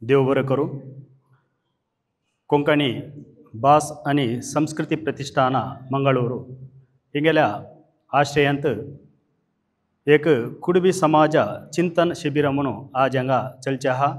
देव बरें करूं। कोंकणी भास आनी संस्कृती प्रतिष्ठाना मंगळूर हिंगेल्या आश्रयांत एक कुडबी समाज चिंतन शिबिर म्हणून आज हांगा चलचें आहा।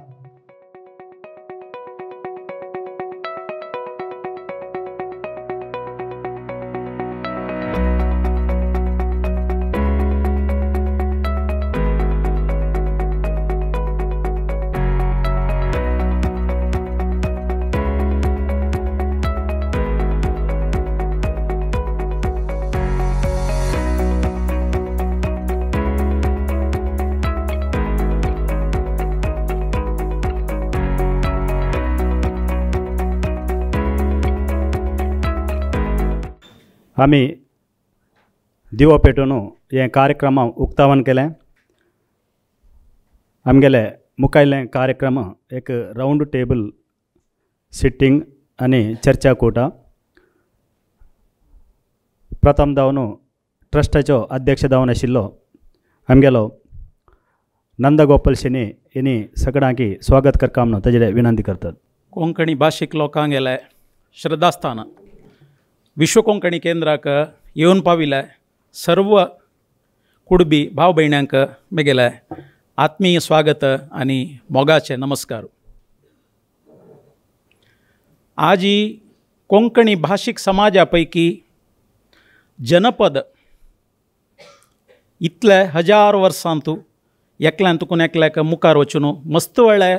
आमी दिवो पेटोवन हे कार्यक्रम उक्तावण केलें। आमगेले मुखायले कार्यक्रम एक रावंड टेबल सिटींग आनी चर्चा कोटा। प्रथम जावन ट्रस्टाचो अध्यक्ष जावन आशिल्लो आमगेलो नंदगोपाल शेणी हेणी सगळ्यांक स्वागत करता म्हणून ताजेर विनंती करतात। कोंकणी भाशीक लोकांगेले श्रद्धास्थान विश्व कोंकणी केंद्राक येवन पाविल्ले सर्व कुडबी भाव भयण्यांक मेगेले आत्मीय स्वागत आनी मोगाचे नमस्कार। आजी कोंकणी भाशीक समाजा पैकी जनपद इतले हजार वर्सांतू एकल्यान तुकून एकल्याक मुखार वचून मस्त वेळे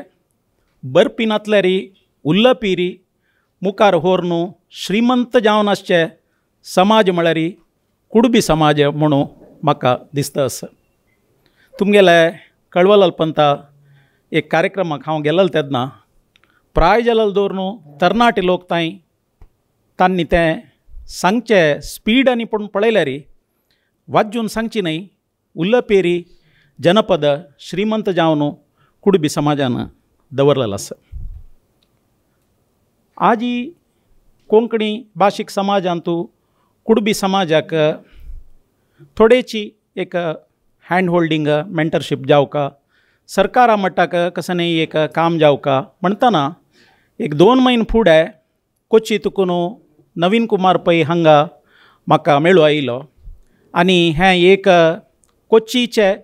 बरपी नातल्यारी उल्लपी मुखार व्हरून श्रीमंत जावन आसचे समाज म्हळ्यार कुडबी समाज म्हणून म्हाका दिसता आसा। तुमगेले कळवल पंता एक कार्यक्रमाक हांव गेलेलो तेन्ना प्राय जालेलो दवरून तरणाटे लोक तांय तांणी तें सांगचें स्पीड आनी पूण पळयल्यार वाजून सांगची न्हय उल्लपेरी जनपद श्रीमंत जावन कुडबी समाजान दवरलेलो आसा। आजी कोंकणी भाशीक समाजांतू कुडबी समाजाक थोडेची एक हँड होल्डिंग मेंटरशीप जावका सरकारा मट्टाक कसं न्ही एक काम जावका म्हणटना एक 2 म्हयने फुडें कोची तुकून नवीन कुमार पै हांगा म्हाका मेळूं आयलो आनी हें एक कोचीचे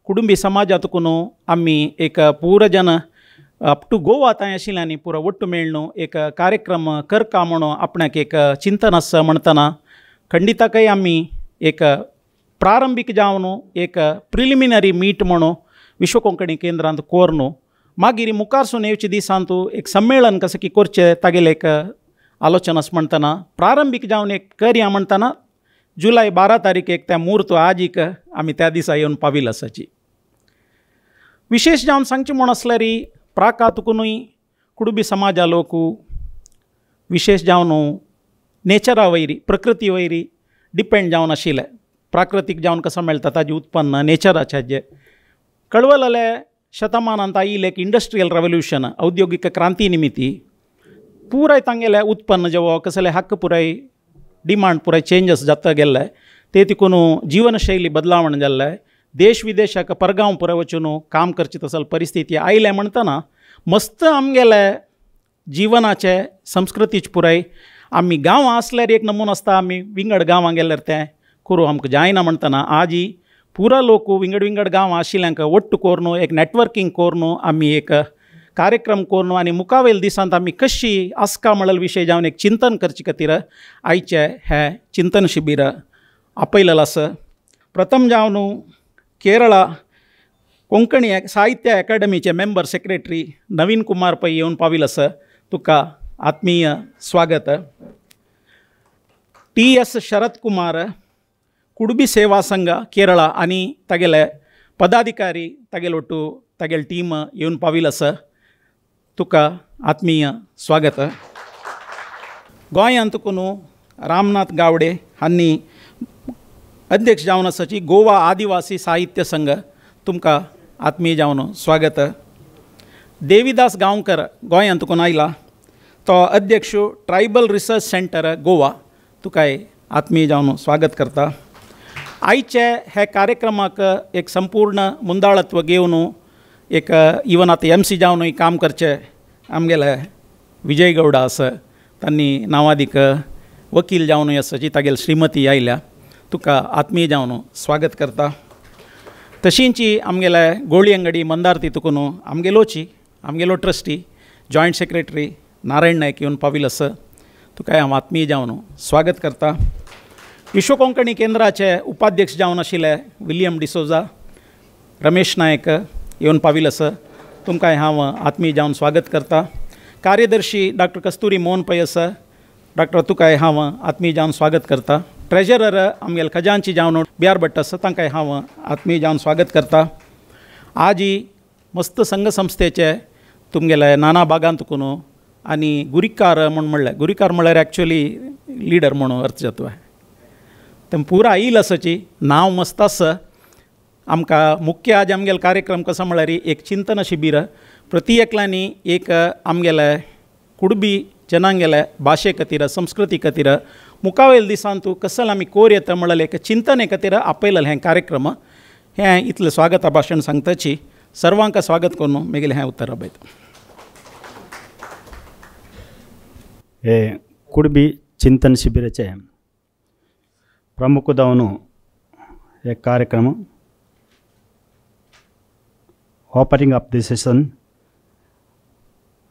कुटुंबी समाजा तुकून आमी एक पुरो जन अप टू गोवा थंय आशिल्ल्यानी पुरो ಒಟ್ಟು मेळ्ळो एक कार्यक्रम करका म्हणून आपणाक एक चिंतन आसा म्हणटना खंडिताकय आमी एक प्रारंभीक जावन एक प्रिलिमिनरी मीट म्हणून विश्व कोंकणी केंद्रांत कोरून मागीर मुखारसून येवचे दिसांत एक संमेलन कसं की करचें तागेलें एक आलोचन आसा म्हणटना प्रारंभीक जावन एक करया म्हणटना जुलय 12 तारखेक त्या म्हूर्त आजीक आमी त्या दिसा येवन पाविल्ले आसाची। विशेष जावन सांगचें म्हूण आसल्यार प्राका तुकूनय कुडुबी समाजा लोक विशेष जावन नेचरा वयरी प्रकृती वयरी डिपेंड जावन आशिल्ले प्राकृतीक जावन कसो मेळटा ताजें उत्पन्न नेचराचें जे कळवलले शतमानांत आयिल्लें एक इंडस्ट्रियल रेवोल्युशन औद्योगिक क्रांती निमित्ती पुराय तांगेलें उत्पन्न जेवो कसले हक्क पुराय डिमांड पुराय चेंजस जाता गेल्ले ते तिकून जीवनशैली बदलावण जाल्लें देश विदेशाक परगांव पुराय वचून काम करची तसल परिस्थिती आयले म्हणटना मस्त आमगेले जिवनाचे संस्कृतीच पुराय आमी गांवां आसल्यार एक नमुनो आसता आमी विंगड गांवां गेल्यार तें करूं आमकां जायना म्हणटना आजी पुरा लोक विंगड विंगड गांवां आशिल्ल्यांक ಒಟ್ಟು करून एक नॅटवर्कींग करून आमी एक कार्यक्रम करून आनी मुखावेल दिसांत आमी कशी आसका म्हणल विशय जावन एक चिंतन करचे खातीर आयचें हें चिंतन शिबीर आपयलेलें आसा। प्रथम जावन केरळा कोंकणी साहित्य अकादमीचे मेंबर सेक्रेटरी नवीन कुमार पै येवन पाविल्ले आसा, तुका आत्मीय स्वागत। टी.एस. शरद कुमार कुडबी सेवा संघ केरळा आनी तागेले पदाधिकारी तागेले ಒಟ್ಟು तागेले टीम येवन पाविल्ले आसा, तुका आत्मीय स्वागत। गोंयांत तुकून रामनाथ गावडे हांणी अध्यक्ष जावन आसाची गोवा आदिवासी साहित्य संघ, तुमकां आत्मीय जावन स्वागत। देवीदास गांवकर गोंयांत तुकून आयला, तो अध्यक्ष ट्रायबल रिसर्च सेंटर गोवा, तुकाय आत्मीय जावन स्वागत करता। आयचे हे कार्यक्रमाक एक संपूर्ण मुंदाळत्व घेवन एक इवन आतां एम सी जावनूय काम करचे आमगेले विजय गौडा आसा तांणी नांवादीक वकील जावन आसा जी तागेली श्रीमती आयल्या तुका आत्मीय जावन स्वागत करता. तशींची आमगेले गोळी अंगडी मंदारती तुकून आमगेलोची आमगेलो trustee joint secretary Narayan Naik येवन पाविल आसा तुका हांव आत्मीय जावन स्वागत करता. विश्व कोंकणी केंद्राचे उपाध्यक्ष जावन आशिल्ले विलियम डिसोजा रमेश नायक येवन पाविल आसा तुमकां हांव आत्मीय जावन स्वागत करता. कार्यदर्शी डॉक्टर कस्तुरी मोहन पै आसा डॉक्टर तुकाय हांव आत्मीय जावन स्वागत करता. ट्रेजरर आमगेले खजानची जावन बी are Bhatt आसा तांकांय हांव आत्मीय जावन स्वागत करता. आजी मस्त संघ संस्थेचे तुमगेले नाना भागांत तुकून आनी गुरिकार म्हूण म्हणलें गुरिकार म्हळ्यार एक्चुअली लिडर म्हणून अर्थ जाता तें पुरा आयल आसाची नांव मस्त आसा. आमकां मुख्य आज आमगेले कार्यक्रम कसो म्हळ्यार एक चिंतन शिबीर प्रति एकल्यांनी एक आमगेले कुडबी जनांगेले भाशे खातीर संस्कृती खातीर मुखावेल दिसान तूं कसल आमी कोर येता म्हणलें एक चिंतने खातीर आपयलें हें कार्यक्रम हें इतलें स्वागता भाशण सांगताची सर्वांक स्वागत करून मागीर हें उत्तर राबयता. हे कुडबी चिंतन शिबिराचे प्रमुख जावन एक कार्यक्रम opening of the session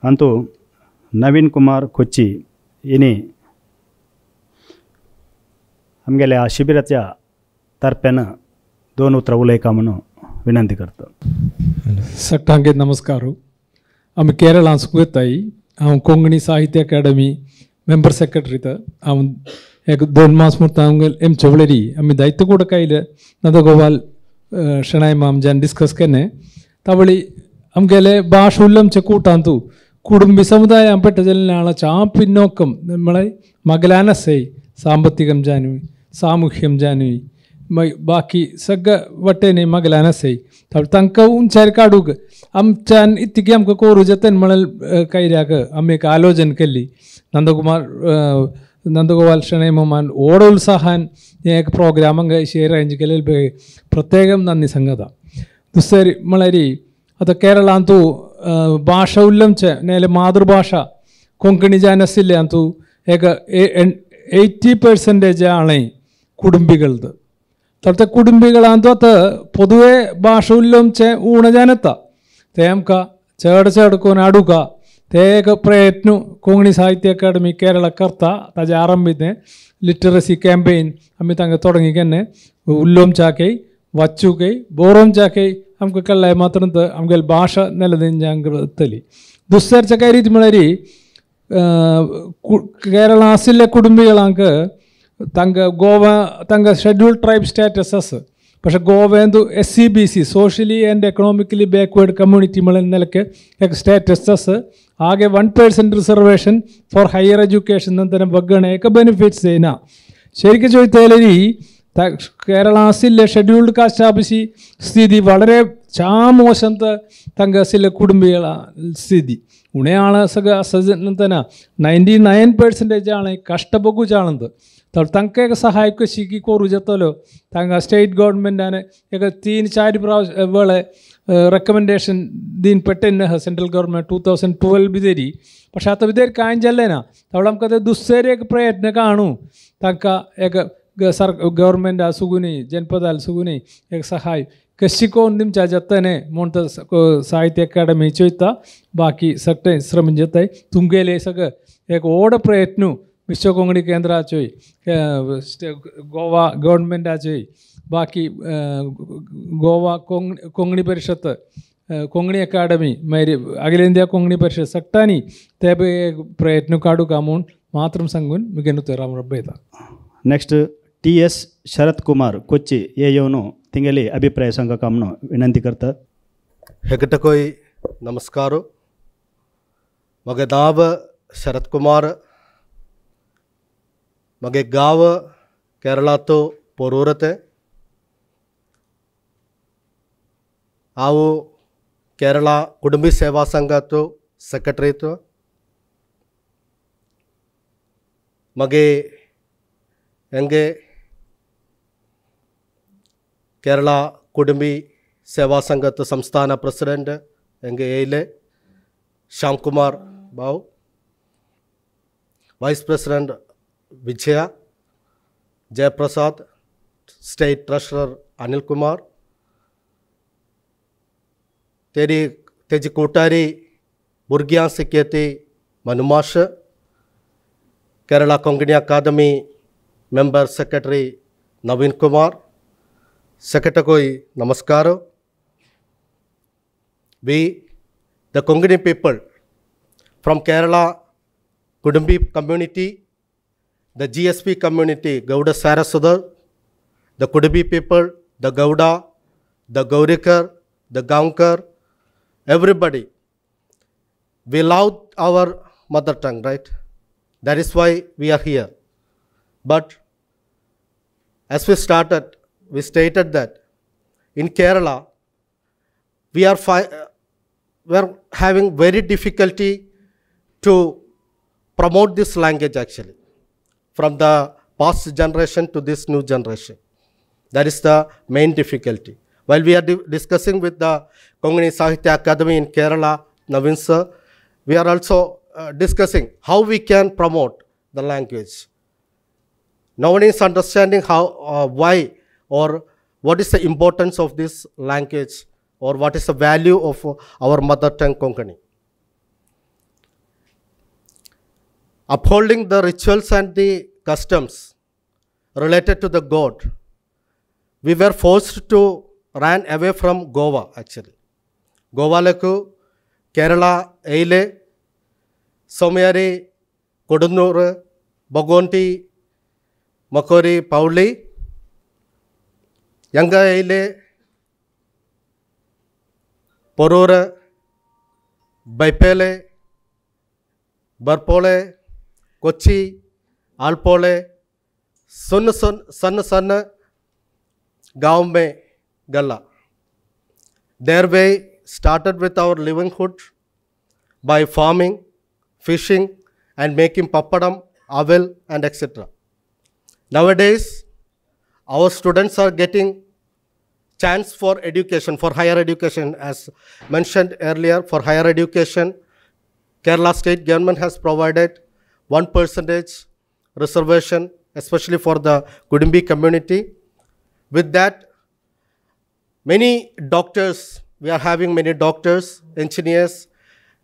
Antu नवीन कुमार कोच्ची हिणी आमगेल्या ह्या शिबिराच्या तर्फ्यान दोन उतरां उलयका म्हणून विनंती करता. सगळ्यांक नमस्कार. आमी केरळांत सुकयताय. हांव कोंकणी साहित्य अकादमी मेंबर सेक्रेटरी तर हांव एक 2 मास मुर्ता हांव एम चवळेरी आमी दायित्व ಕೂಡ ಕೈಲೆ ನಂದಗೋಪಾಲ್ ಶೆಣೈ ಮಾಮ್ ಜನ್ ಡಿಸ್ಕಸ್ केने तावळी आमगेले ಭಾಷೆ ಉಲ್ಲಂಚೆ ಕೂಟಾಂತು കുടുംബി സമുദായം പെട്ട ചാ പിന്നോക്കം നമ്മളെ മകലാനസൈ സാമ്പത്തികം ജാനുവി സാമൂഹ്യം ജാനുവി ബാക്കി സഗ വട്ടേനെ മകലാനസൈ തങ്ക ഉഞ്ചാരി കാടുക അംചാൻ ഇത്തിക്ക് നമുക്ക് കോറു ജത്തൻ മണൽ കൈരാക്ക് അമ്മയ്ക്ക് ആലോചന കല്ലി നന്ദകുമാർ നന്ദഗോപാൽ ഷണൈമമാൻ ഓട ഉത്സാഹാൻ ഞങ്ങൾക്ക് പ്രോഗ്രാം അങ്ങ് ഷെയർ അറേഞ്ച് കല്ലിൽ പ്രത്യേകം നന്ദി സംഗത ദുസ്സരി മളരി അത് കേരളാന്തു ಭಾಷಾ ಉಲ್ಲಂಚೆ ನೇಲೆ ಮಾತೃಭಾಷಾ ಕೊಂಕಣಿ ಜಾನಸಿಲ್ಲ ಅಂತೂ ಏಕ 80% ആണ് കുടുംബികളത്. തടത്തെ കുടുംബികളാന്തോ അത് പൊതുവെ ഭാഷ ഉല്ലംചെ ഊണജാനത്ത തേംക ചേട് ചേടക്കോൻ അടുക തേക പ്രയത്ന കൊങ്കണി സാഹിത്യ അക്കാദമി കേരള കർത്ത താജെ ആരംഭിത്തെ ലിറ്ററസി ക്യാമ്പയിൻ അമ്മി തങ്ക തുടങ്ങിക്കന്നെ ഉല്ലോം ചാക്കൈ വച്ചുകൈ ബോറോം ചാക്കൈ നമുക്ക് കള്ളായി മാത്രം നമുക്ക് ഭാഷ നിലനിന്ന് ദുസ്സരിച്ച കയറി മളരി കേരളാസിലെ കുടുംബികളാങ്ക് തങ്ക ഗോവ തങ്ക ഷെഡ്യൂൾ ട്രൈബ് സ്റ്റാറ്റസ് അസ് പക്ഷെ ഗോവേന്തു S C B C socially and economically backward community എന്ന നിലയ്ക്ക് സ്റ്റാറ്റസ് അസ് ആകെ 1% റിസർവേഷൻ ഫോർ ഹയർ എഡ്യൂക്കേഷൻ തന്നെ വഗ്ഗണയൊക്കെ ബെനിഫിറ്റ്സ് ചെയ്യുന്ന ശരിക്കും ചോദിച്ചാൽ കേരളാസിലെ ഷെഡ്യൂൾഡ് കാസ്റ്റ് ആബിസി സ്ഥിതി വളരെ ചാമോശം തങ്കസിലെ കുടുംബികള സ്ഥിതി ഉണയാണ് സഗ തന്നെ 99% ആണ് കഷ്ടബഗുചാണത് തങ്കയൊക്കെ സഹായിക്കുക ശിക്കി കോറുചത്തലോ തങ്ക സ്റ്റേറ്റ് ഗവൺമെൻറ്റാണ് ഏക 3-4 പ്രാവശ്യം വേളെ റെക്കമെൻഡേഷൻ ദീൻ പെട്ടെന്ന് സെൻട്രൽ ഗവൺമെൻറ് 2012 വിതരി പക്ഷെ അത് വിതരി കാഞ്ചല്ലേനാ തവള നമുക്കത് ദുസ്സേരിയൊക്കെ പ്രയത്നം കാണൂ തങ്ക ഏക സർ ഗവൺമെൻറ് സുഗുനി ജനപദാൽ സുഗുനി ഏക സഹായ കശിക്കോന്തിം ചാജത്തനെ മോണത്തെ സാഹിത്യ അക്കാദമി ചോയ്ത്ത ബാക്കി സട്ടെ ശ്രമിച്ചത്തായി തുങ്കയിലെ സക ഏക ഓട പ്രയത്നു വിശ്വ കൊങ്കണി കേന്ദ്ര ചോയ് ഗോവ ഗവൺമെൻറ് ആചോയ് ബാക്കി ഗോവ കൊങ്കണി പരിഷത്ത് കൊങ്കണി അക്കാദമി മേരി അഖിലേന്ത്യാ കൊങ്കണി പരിഷത്ത് സക്ടാനി തേബ് പ്രയത്ന കാടു കാമൂൺ മാത്രം സംഗുൻ മികന്നു തേറാം റബ്ബേത. Next T S Sharath Kumar Kochi हे येवन तिंगेली अभिप्राय सांगका म्हणून विनंती करतात. हेगटकोय नमस्कार. मगे नाव शरत कुमार. मगे गांव केरळांत पोरूरते. हांव केरळा कुटुंबी सेवा संघाचो सेक्रेटरी. मगे എങ്കെ കേരള കുടുംബി സേവാ സംഘത്ത് സംസ്ഥാന പ്രസിഡൻറ്റ് എങ്കെ എയിലെ Shyamkumar Bau, Vice President Vijaya, Jayaprasad, State Treasurer Anil Kumar, Teji Kottari, Burgian Siketi Manumash, Kerala Konkani Academy Member Secretary Naveen Kumar, Secretary Namaskar. We, the Konkani people from Kerala Kudumbi community, the GSP community, Gauda Sarasudar, the Kudumbi people, the Gauda, the Gaurikar, the Gaonkar, everybody. We love our mother tongue, right? That is why we are here. But as we started, we stated that in Kerala, we are having very difficulty to promote this language actually, from the past generation to this new generation. That is the main difficulty. While we are discussing with the Konkani Sahitya Academy in Kerala, Naveen sir, we are also discussing how we can promote the language. No one is understanding how, why, or what is the importance of this language, or what is the value of our mother tongue Konkani. Upholding the rituals and the customs related to the god, we were forced to run away from Goa actually. Goa lekku Kerala Eile, Somayari, Kodunur, Bogonti, Makori, Pauli, Yanga Eile, Porura, Baipele, Barpole, Kochi, Alpole, Sun Sun Sun Sun Gaon mein Galla. There we started with our livelihood by farming, fishing, and making papadam, avel, and etc. Nowadays, our students are getting chance for education, for higher education. As mentioned earlier, for higher education, Kerala state government has provided 1% reservation, especially for the Kudumbi community. With that, many doctors, we are having many doctors, engineers,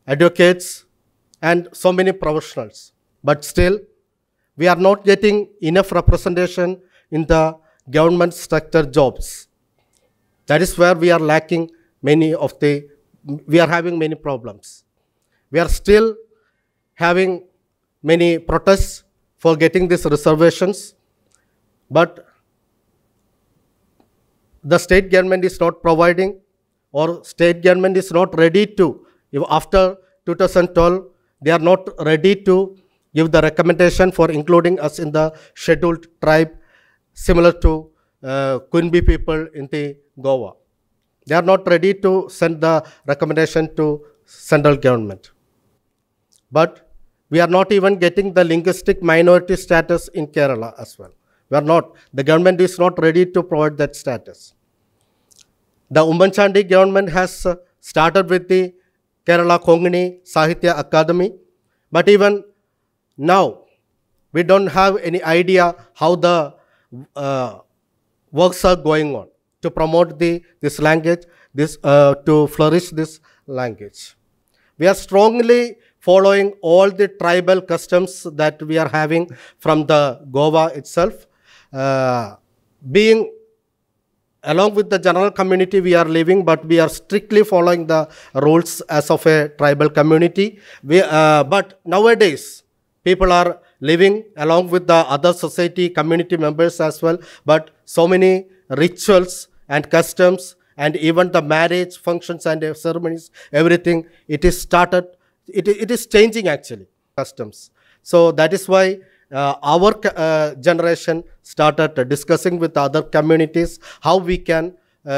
advocates, and so many professionals. But still, we are not getting enough representation in the government sector jobs. That is where we are lacking many of the, we are having many problems. We are still having many protests for getting these reservations, but the state government is not providing, or state government is not ready to, if after 2012, they are not ready to give the recommendation for including us in the scheduled tribe, similar to Kunbi people in the Goa. They are not ready to send the recommendation to central government. But we are not even getting the linguistic minority status in Kerala as well. We are not, the government is not ready to provide that status. The Oommen Chandy government has started with the Kerala Konkani Sahitya Academy, but even now, we don't have any idea how the works are going on to promote this language, to flourish this language. We are strongly following all the tribal customs that we are having from the Goa itself. Being along with the general community we are living, but we are strictly following the rules as of a tribal community. But nowadays, people are living along with the other society community members as well, but so many rituals and customs and even the marriage functions and ceremonies, everything, it is started, it is changing actually, customs. So that is why our generation started discussing with other communities how we can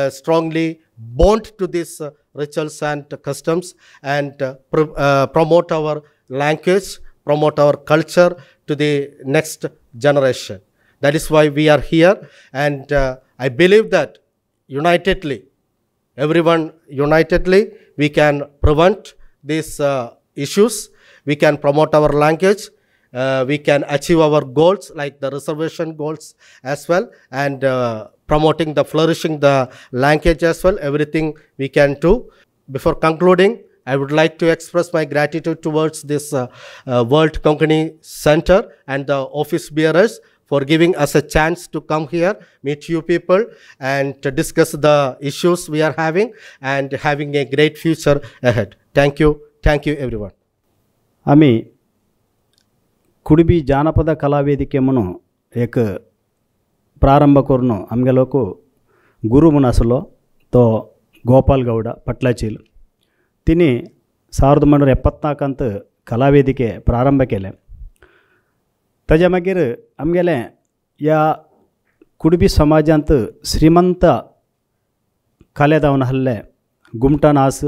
strongly bond to these rituals and customs and promote our language, promote our culture to the next generation. That is why we are here, and I believe that unitedly, everyone unitedly, we can prevent these issues. we can promote our language, we can achieve our goals like the reservation goals as well, and promoting the flourishing the language as well, everything we can do. Before concluding, I would like to express my gratitude towards this World Konkani Center and the office bearers for giving us a chance to come here, meet you people, and to discuss the issues we are having and having a great future ahead. Thank you. Thank you everyone. आमी कुडबी जानपद कलावेदिके म्हणून एक प्रारंभ करून आमगेलो गुरू म्हणून आसलो तो गोपाल गौड पटलाचील तिने 1974 कलावेदिके प्रारंभ केले. ताज्या मागीर आमगेले ह्या कुडबी समाजांत श्रीमंत कले जावन आसले गुमटा नाच,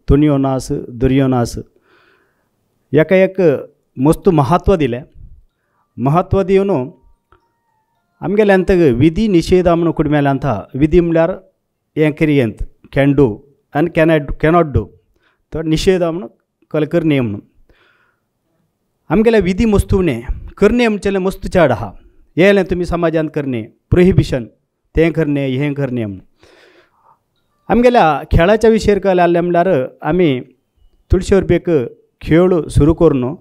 तुणयो नाच, दुर्यो नाच हेका एक मस्त महत्व दिलें. महत्व दिवन आमगेले अंत विधी निषेध म्हणून कुडम्याले अंत विधी म्हणल्यार हें क्रियेंत can do आनी कॅनॉट do तो निषेध म्हणून कल करणे म्हणून आमगेले विधी मस्तू न्ही करणे म्हणचेलें मस्त चड आहा येयलें तुमी समाजांत करणे प्रोहिबिशन तें करणे हें करणे म्हणून. आमगेल्या खेळाच्या विशयर कल आसलें म्हणल्यार आमी तुळशी उर्बेक खेळ सुरू करून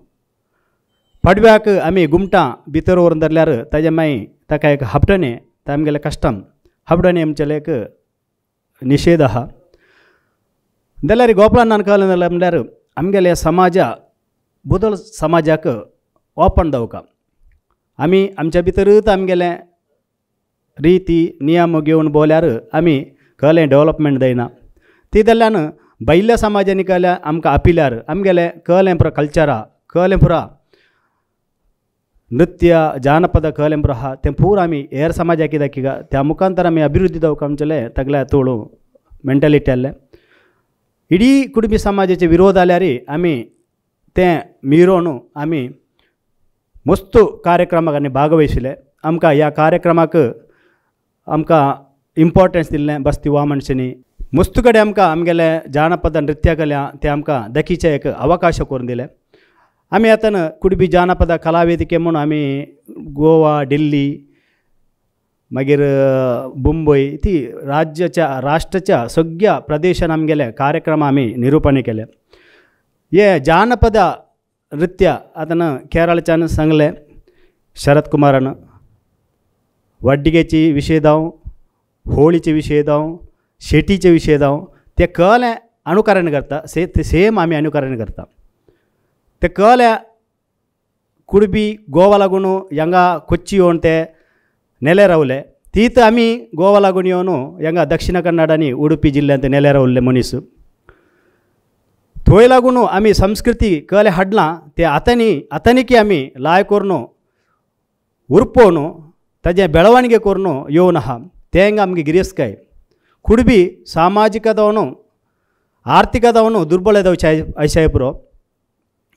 पाडव्याक आमी गुमटां भितर व्हरून धरल्यार ताजे मागीर ताका एक हापटणें तें आमगेलें कस्टम हापटणें म्हणचेलें एक निशेध आहा. जाल्यार गोपाळान कळलें जाल्यार म्हणल्यार आमगेले समाजा बदल समाजाक ओपन दवका आमी आमच्या भितरूच आमगेले रिती नियम घेवन बोल्यार आमी कळ्ळें डेवलपमेंट जायना. ती जाल्ल्यान भायल्या समाजांनी कळ्ळ्या आमकां आपिल्यार आमगेलें कळ्ळें पुरा कल्चरा कळ्ळें पुरा नृत्य जानपद कळ्ळें पुरा आहा तें पुरा आमी हेर समाजाक कित्याक त्या मुखांतर आमी अभिवृद्धी जावंक आमचेलें सगळ्या तोडू मेंटालिटी आहलें. इडी कुटुंबी समाजाचे विरोध आल्यार आमी तें मिरोवन आमी मस्त कार्यक्रमाक आनी भागवयशिल्ले. आमकां ह्या कार्यक्रमाक आमकां इम्पोर्टन्स दिल्लें बस्ती वा मनशांनी मस्त कडेन आमकां आमगेले जानपद नृत्य कला तें आमकां दखीचें एक अवकाश करून दिलें. आमी आतां कुडबी जानपद कलावेदिके म्हणून आमी गोवा, दिल्ली, मागीर मुंबय ती राज्याच्या राष्ट्राच्या सगळ्या प्रदेशान आमगेले कार्यक्रम आमी निरुपण केले. हे जानपद नृत्य आतां केरळच्यान सांगलें शरद कुमारान वड्डिगेची विशय जावं, होळीचे विशय जावं, शेटीचे विशय जावं ते कळ्ळें अनुकरण करता ते सेम आमी अनुकरण करता. ते कळ्ळें कुडबी गोवा लागून हांगा कोच्ची येवन ते नेले रावले तीत आमी गोवा लागून येवन हांगा दक्षिण कन्नड आनी उडुपी जिल्ल्यांत नेले रावल्ले मनीस थंय लागून आमी संस्कृती कळ्ळें हाडलां ते आतांनी आतांनी आमी लाय करून उरपोवन ताजें बेळवणगे करून येवन आहा तें हांगा आमगे गिरेस्तकाय. कुडबी सामाजीक जावन आर्थीक जावन दुर्बळ जावचे अशें पुरो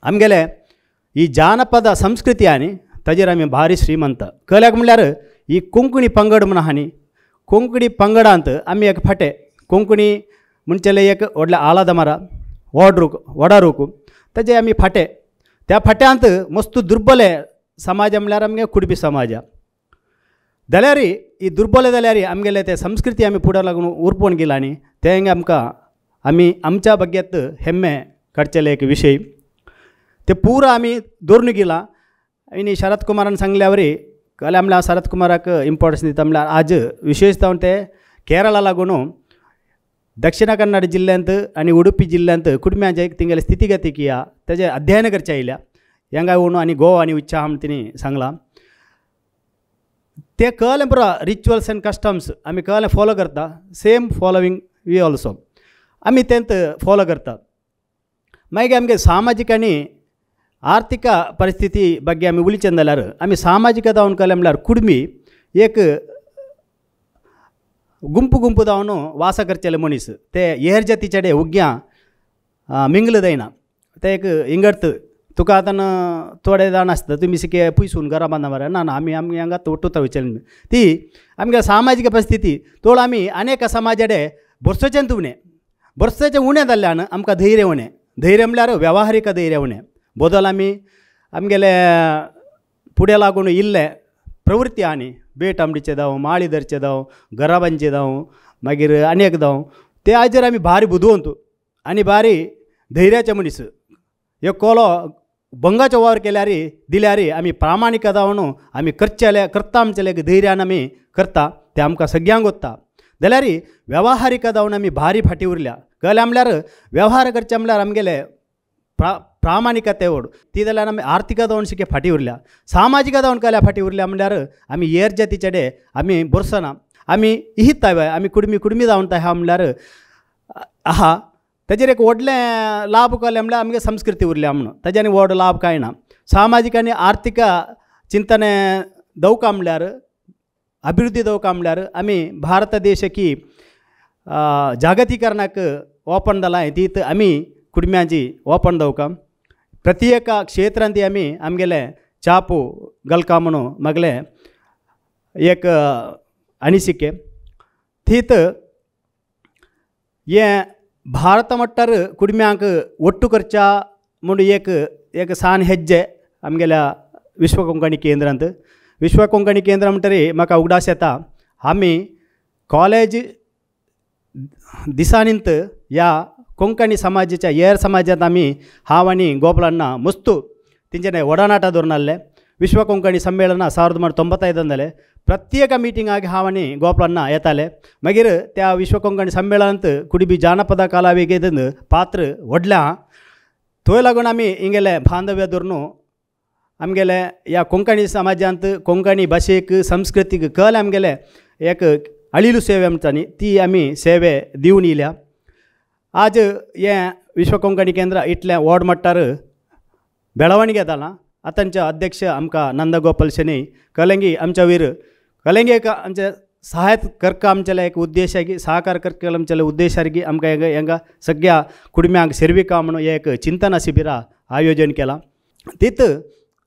आमगेले ही जानपद संस्कृती आनी ताजेर आमी भारी श्रीमंत. कळ्याक म्हणल्यार ही कोंकणी पंगड म्हूण आहा न्ही कोंकणी पंगडांत आमी एक फाटे कोंकणी म्हणचेलें एक व्हडलें आलादमारा वड वडारूक ताजे आमी फाटे त्या फाट्यांत मस्त दुर्बले समाज म्हणल्यार आमगे कुडबी समाज जाल्यार ही दुर्बले जाल्यार आमगेले ते संस्कृती आमी फुडें लागून उरपोवन गेला न्ही तें आमकां आमी आमच्या बग्यांत हेम्मे काडचेले एक विशय ते पुरा आमी दवरून गेला. आनी शरद कुमारान सांगल्या वरी कळ्ळें म्हणल्यार शरद कुमाराक इम्पोर्टन्स दिता म्हणल्यार आज विशेश जावन ते केरळा लागून दक्षिण कन्नड जिल्ल्यांत आनी उडुपी जिल्ल्यांत कुटुंब्यांचे तिंगेले स्थितीगती किया ताजें अध्ययन करचें आयल्या हांगा येवन आनी गोवा आनी इच्छा म्हूण तिणी सांगलां. ते कळ्ळें पुरा रिच्युअल्स एंड कस्टम्स आमी कळ्ळें फॉलो करता सेम फॉलोवींग we also आमी तेंत फॉलो करता. मागीर आमगे सामाजीक आनी आर्थीक परिस्थिती ಬಗ್ಗೆ आमी उलयचें जाल्यार आमी सामाजीक जावन कळ्ळें म्हणल्यार कुडमी एक गुंपು गुंपु जावन वास करचेले मनीस ते हेर जातीचे उग्यां मिंगल जायना ते एक इंगर्त तुका आतां थोडे जाण आसता तुमी सिके पयसून घरा बांदा मरे ना ना आमी आमी हांगा तोटुता विचार ती आमगे सामाजीक परिस्थिती तोळ आमी अनेक समाजाडे बरसोचें उणें बरसोचें उणें जाल्ल्यान आमकां धैर्य उणें धैर्य म्हणल्यार वेव्हारीक धैर्य उणें बदल आमी आमगेले फुडें लागून इल्ले प्रवृत्ती आनी बेट आमडीचे जावं माळी धरचे जावं गराबांचे जावं मागीर आनी एक जावं ते आजेर आमी भारी बुदवंत आनी भारी धैर्याचे मनीस. एक कोलो भंगाचो वावर केल्यार दिल्यार आमी प्रामाणीक जावन आमी करचेले करता आमचेले धैर्यान आमी करता तें आमकां सगळ्यांक वता. जाल्यार वेव्हारीक जावन आमी भारी फाटीं उरल्या. कळ्ळें म्हणल्यार वेव्हार करचे म्हणल्यार आमगेले प्रामाणिकते ओड ती जाल्यार आमी आर्थीक जावन शिके फाटीं उरल्या. सामाजीक जावन कळ्ळ्या फाटीं उरल्या म्हणल्यार आमी हेर जातीचे आमी बरसना आमी इहिताय आमी कुडमी कुडमी जावन आहा म्हणल्यार आहा ताजेर एक व्हडलें लाभ कळ्ळें म्हणल्यार आमगे संस्कृती उरल्या म्हणून ताज्यानी व्हड लाभ कांय ना. सामाजीक आनी आर्थीक चिंतने दवका म्हणल्यार अभिवृद्धी दवका म्हणल्यार आमी भारत देश की जागतीकरणाक ओपन जालां तीत आमी कुडम्यांची ओपन दवका प्रत्येक क्षेत्रांत आमी आमगेले चापू गलका म्हणून मागले एक अनिसिके तीत हें भारत मट्टार कुडम्यांक ಒಟ್ಟು करच्या म्हूण एक एक सान हेज्जे आमगेल्या विश्व कोंकणी केंद्रांत. विश्व कोंकणी केंद्र म्हणटरी म्हाका उगडास येता आमी कॉलेज दिसांनीत ह्या कोंकणी समाजाच्या हेर समाजांत आमी हांव आनी गोपालांना मस्तू तेंच्यानी वडानाटा धरून आसले. विश्व कोंकणी संमेलना 1995 जालें. प्रत्येक मिटिंगाक हांव आनी गोपालांना येताले. मागीर त्या विश्व कोंकणी संमेलनांत कुडबी जानपद कलावेगेन पात्र व्हडलें आहा थंय लागून आमी हिंगेले बांधव्य धरून आमगेले ह्या कोंकणी समाजांत कोंकणी भाशेक संस्कृतीक कल आमगेले एक अळिलू सेवे म्हणटा न्ही ती आमी सेवे दिवन येयल्या. आज हें विश्व कोंकणी केंद्र इतलें व्हड मट्टार बेळवणगे जालां. आतांचे अध्यक्ष आमकां नंदगोपाल शणै कलंगी आमच्या वीर कलंगी एक आमचे सहायत करका आमचेले एक उद्देश की सहकार करका आमचेले उद्देश की आमकां हांगा सगळ्या कुडम्यांक सेर्विका म्हणून एक चिंतना शिबिरां आयोजन केलां. तीत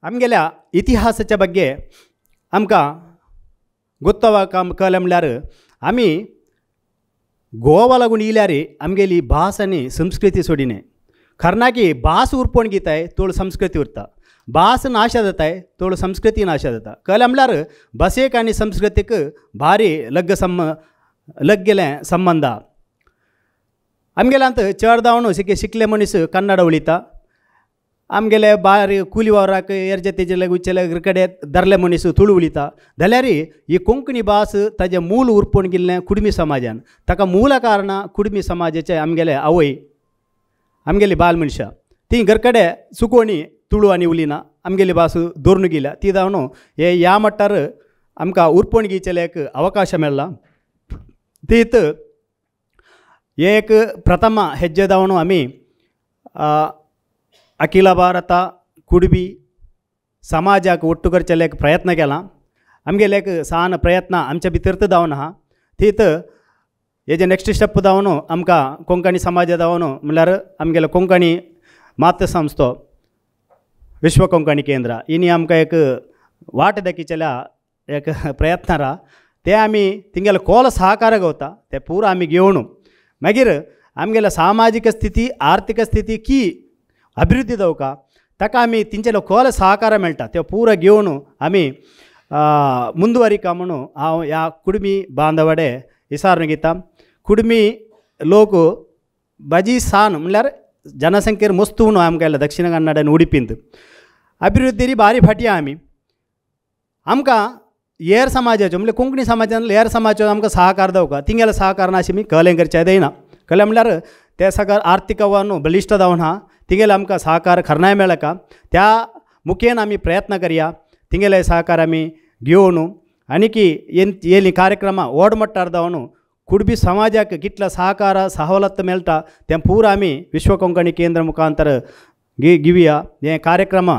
आमगेल्या इतिहासाच्या ಬಗ್ಗೆ आमकां गोत्तवा कळ्ळें म्हणल्यार आमी गोवा लागून येयल्यार आमगेली भास आनी संस्कृती सोडिने खरनाकी भास उरपोवन घेताय तोळ संस्कृती उरता. भास नाश जाताय तोळ संस्कृती नाश जाता. कळ्ळें म्हणल्यार भाशेक आनी संस्कृतीक भारी लग्ग लग गेलें संबंद. आमगेल्यांत चड जावन शिकले मनीस कन्नड उलयता. आमगेले बारी कुली वावराक हेर जातीचे उच्चले कडेन धरले मनीस तुळू उलयता. जाल्यार ही कोंकणी भास ताजें मूल उरपोवन गेल्लें कुडमी समाजान. ताका मूल कारणां कुडमी समाजाचे आमगेले आवय आमगेली बाल मनशां ती घरकडे चुकोवणी तुळू आनी उलयना आमगेली भास दवरून गेल्या ती जावन हे ह्या मट्टार आमकां उरपोवन घेवचेलें एक अवकाश मेळ्ळा. तीत एक प्रथम हेज्जे जावन आमी अखिल भारत कुडबी समाजाक ಒಟ್ಟು करचेले एक प्रयत्न केला. आमगेले एक सान प्रयत्न आमच्या भितर जावन आहा. तीत हेजे नेक्स्ट स्टेप जावन आमकां कोंकणी समाज जावन म्हणल्यार आमगेले कोंकणी मातृसंस्थो विश्व कोंकणी केंद्र हिणी आमकां एक वाट दाखयचेल्या एक प्रयत्न आहा. ते आमी तिंगेले कोल सहकार गावता ते पुरो आमी घेवन मागीर आमगेले सामाजीक स्थिती आर्थीक स्थिती की अभिवृद्धी जावका ताका आमी तेंचेलो खोल सहकार मेळटा ते पुरो घेवन आमी मुंदुवरिका म्हणून हांव ह्या कुडमी बांदवडे विसारून घेता. कुडमी लोक भाजी सान म्हणल्यार जनसंख्येर मस्त न्हू आमकां दक्षिण कन्नड आनी उडुपींत अभिवृद्धी भारी फाटी आमी आमकां हेर समाजाच्यो म्हणल्यार कोंकणी समाजान हेर समाजाचो आमकां सहकार जावका तिंगेलो सहकार ना अशें आमी कलें करचें जायना. कळ्ळें म्हणल्यार ते सगळें आर्थीक न्हू बलिश्ट जावन आहा तिंगेले आमकां सहकार खरनाय मेळका त्या मुखेन आमी प्रयत्न करया तिंगेले सहकार आमी घेवन आनी येयली कार्यक्रमां व्हड मट्टार जावन कुडबी समाजाक कितलो सहकार सवलत मेळटा तें पुरो आमी विश्व कोंकणी केंद्र मुखांतर घेवया. हें कार्यक्रम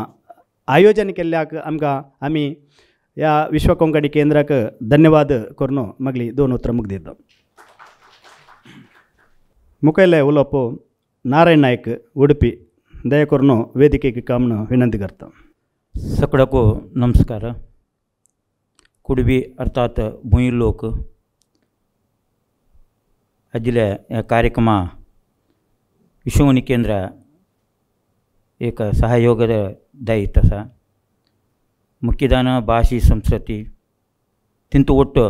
आयोजन केल्ल्याक आमकां आमी ह्या विश्व कोंकणी केंद्राक धन्यवाद करून मागली दोन उतरां मुख दिता. मुखेले उलोवप नारायण नायक उडुपी दया करून वेदिकेक काम विनंती करता. सगळ्याको नमस्कार. कुडबी अर्थात भूंय लोक आजिल्ल्या ह्या कार्यक्रमा विश्वकोंकणी केंद्र एक सहयोगದ दायित्व आसा. ಮುಖ್ಯದಾನ ಭಾಷೆ ಸಂಸ್ಕೃತಿ ತಿಂತು ಒಟ್ಟು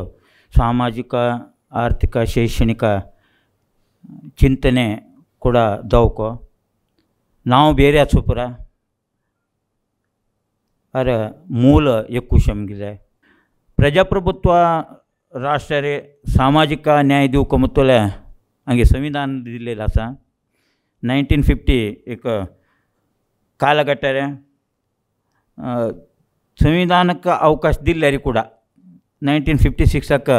ಸಾಮಾಜಿಕ ಆರ್ಥಿಕ ಶೈಕ್ಷಣಿಕ ಚಿಂತನೆ ಕೂಡ ದೌಕೋ. ನಾವು ಬೇರೆ ಆಚುಪುರ ಅರ ಮೂಲ ಎಕ್ಕುಶ್ ಆಮಗಿದೆ. ಪ್ರಜಾಪ್ರಭುತ್ವ ರಾಷ್ಟ್ರರೇ ಸಾಮಾಜಿಕ ನ್ಯಾಯ ದಿವಕ ಮುತ್ತಲೆ ಹಂಗೆ ಸಂವಿಧಾನ ದಿಲ್ಲೆಲ್ಲ ಆसा. 1950 एक ಕಾಲಘಟ್ಟರೆ ಸಂವಿಧಾನಕ್ಕೆ ಅವಕಾಶ दिल्ल्यारी ಕೂಡ 1956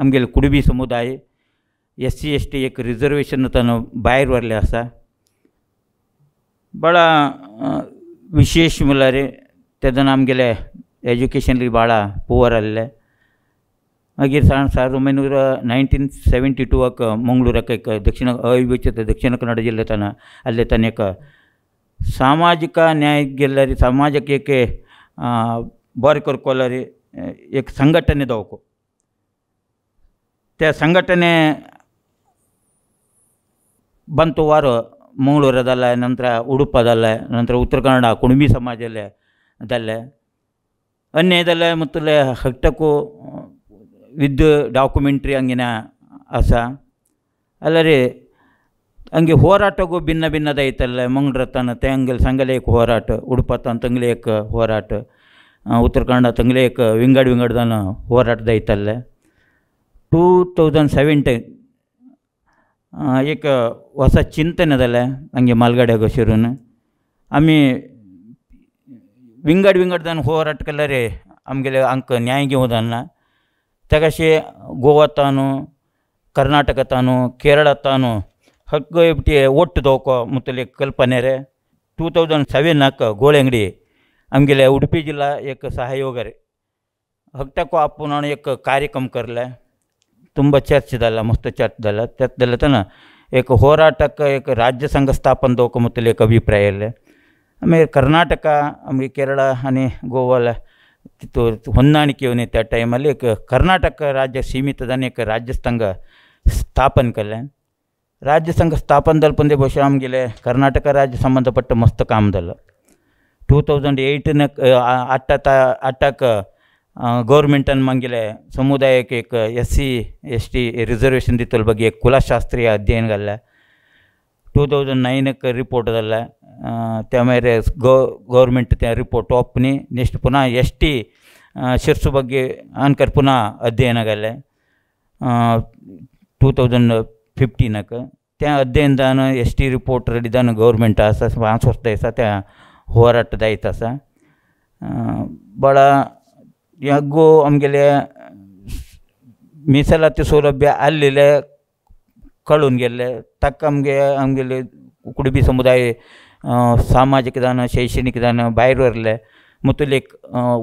आमगेले कुडबी समुदाय SC ST एक रिजर्वेशन ताणो भायर व्हरलें आसा. ಭಾಳ ವಿಶೇಷ म्हणल्यार तेदना आमगेले एज्युकेशनली ಭಾಳ पुवर आहले. मागीर 1972 मंगळूराक एक दक्षिण अविभजित दक्षिण कन्नड जिल्ले ताना ಅಲ್ಲೇ ತಾನ एक ಸಾಮಾಜಿಕ ನ್ಯಾಯ ಗೆಲ್ಲರಿ ಸಮಾಜಕ್ಕೆ ಏಕೆ बोरें करकोलरी एक संघटने दवको. त्या ಸಂಘಟನೆ ಬಂತು ವಾರ ಮಂಗಳೂರದಲ್ಲ, ನಂತರ ಉಡುಪದಲ್ಲ, ನಂತರ ಉತ್ತರ ಕನ್ನಡ ಕುಣಬಿ ಸಮಾಜಲ್ಲೇ ದಲ್ಲೆ ಅನ್ಯದಲ್ಲ ಮತ್ತು ಹಟ್ಟಕ್ಕೂ ವಿದ್ ಡಾಕ್ಯುಮೆಂಟ್ರಿ ಹಂಗಿನ ಆಸ ಅಲ್ಲರಿ. ಹಂಗೆ ಹೋರಾಟಕ್ಕೂ ಭಿನ್ನ ಭಿನ್ನದ ಐತಲ್ಲ. ಮಂಗಳೂರ ತನ್ನ ತೆಂಗಲ್ ಸಂಗಲೇಕ ಹೋರಾಟ, ಉಡುಪ ತನ್ನ ತಂಗ್ಲೇಕ ಹೋರಾಟ, ಉತ್ತರ ಕನ್ನಡ ತಂಗ್ಲೇಕ ವಿಂಗಡ್ ವಿಂಗಡ್ದನ ಹೋರಾಟದ ಐತಲ್ಲ. 2017 एक ಹೊಸ ಚಿಂತನೆ जालें आमगे मालगाड्या शिरून आमी विंगड विंगड जावन होराट केल्यार आमगेले आमकां न्याय घेवंक जालना. ताकाशे गोवा तानू, कर्नाटका तानू, केरळा तानू हक्क ಒಟ್ಟು ದೋಕೋ ಮುತ್ತಲೆ ಕಲ್ಪನೆ रे. 2007 ಗೋಳೆಂಗಡಿ आमगेले उडुपी जिल्ला एक सहयोग रे हकटाको आपूण एक कार्यक्रम करले. ತುಂಬ ಚರ್ಚೆದಲ್ಲ, ಮಸ್ತ್ ಚರ್ಚೆದಲ್ಲ ಚರ್ಚೆದಲ್ಲ ಏಕ ಹೋರಾಟಕ್ಕೆ ಏಕ ರಾಜ್ಯ ಸಂಘ ಸ್ಥಾಪನೆ ದೋಕ ಮುತ್ತಲೆ एक ಅಭಿಪ್ರಾಯ ಇಲ್ಲೇ. ಆಮೇಲೆ ಕರ್ನಾಟಕ ಆಮೇಲೆ ಕೇರಳ आणि ಗೋವಾಲ ಹೊಂದಾಣಿಕೆ त्या टायमार एक कर्नाटक राज्य सीमित एक राज्य संघ स्थापन केलें. राज्य संघ स्थापन जालें पण ಬಹುಶಃ आमगेले कर्नाटक राज्य संबंधपट्ट मस्त काम जालें. 2008 आठाक गव्हर्मेंटान मागीले समुदायाक एक SC ST reservation दितले ಬಗ್ಗೆ एक कुलशास्त्रीय अध्ययन घाल्लें. 2009 रिपोर्ट जाल्लें. त्या मागीर गव्हर्मेंट त्या रिपोर्ट ओपनी नेक्स्ट पुनः ST Sirsu ಬಗ್ಗೆ आनकर पुनः अध्ययन घाल्लें 2015. त्या अध्ययन जावन ST report ready जावन गव्हर्मेंट आसा 5 वर्सां आसा त्या ಹೋರಾಟ जायत आसा. ಭಾಳ ಯಾಗೋ आमगेले ಮೀಸಲಾತಿ ಸೌಲಭ್ಯ ಅಲ್ಲಿಲೆ कळून गेल्ले. ताका आमगे आमगेले कुडबी समुदाय सामाजिक दान शैक्षणिक दान भायर व्हरले मुतलेक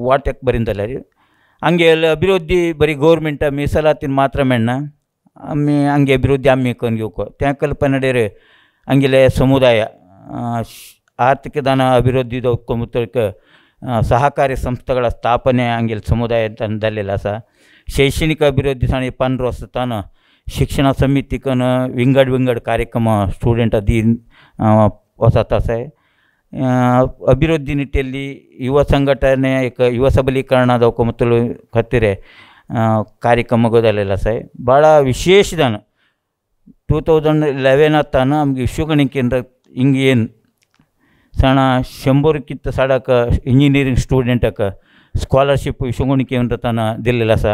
वाट्याक बरीन जाल्यार आमगेले अभिवृद्धी बरी गव्हर्मेंटा मीಸಲಾतीन मात्र मेळना, आमी आमगे अभिवृद्धी आमी करून घेवंक त्या कल्पनेर आमगेले समुदाय ಆರ್ಥಿಕ ದಾನ ಅಭಿವೃದ್ಧಿ ಮುತ್ತಕ ಸಹಕಾರಿ ಸಂಸ್ಥೆಗಳ ಸ್ಥಾಪನೆ ಆಂಗಿಲ್ ಸಮುದಾಯ ತಂದಲ್ಲಿಲ್ಲ ಸಹ. ಶೈಕ್ಷಣಿಕ ಅಭಿವೃದ್ಧಿ ಸಾಣಿ 15 ವರ್ಷ ತಾನು ಶಿಕ್ಷಣ ಸಮಿತಿಕನ ವಿಂಗಡ್ ವಿಂಗಡ್ ಕಾರ್ಯಕ್ರಮ ಸ್ಟೂಡೆಂಟ್ ಅಧೀನ್ ಹೊಸ ತಾಸೆ ಅಭಿವೃದ್ಧಿ ನಿಟ್ಟಿನಲ್ಲಿ ಯುವ ಸಂಘಟನೆ ಏಕ ಯುವ ಸಬಲೀಕರಣದ ಮತ್ತು ಹತ್ತಿರ ಕಾರ್ಯಕ್ರಮದಲ್ಲೆಲ್ಲ ಸಹ ಭಾಳ ವಿಶೇಷ ದಾನ. 2011 ತಾನು ನಮಗೆ ವಿಶ್ವಗಣಿ ಕೇಂದ್ರ ಹಿಂಗೆ ಏನು ಸಣ್ಣ 100ಕ್ಕಿಂತ ಸಾಡಕ್ಕೆ ಇಂಜಿನಿಯರಿಂಗ್ ಸ್ಟೂಡೆಂಟಕ್ಕೆ ಸ್ಕಾಲರ್ಶಿಪ್ ವಿಶ್ವಗಣಿ ಕೇಂದ್ರ ತಾನ ದಿಲ್ಲಿಲ್ಲ ಸಹ.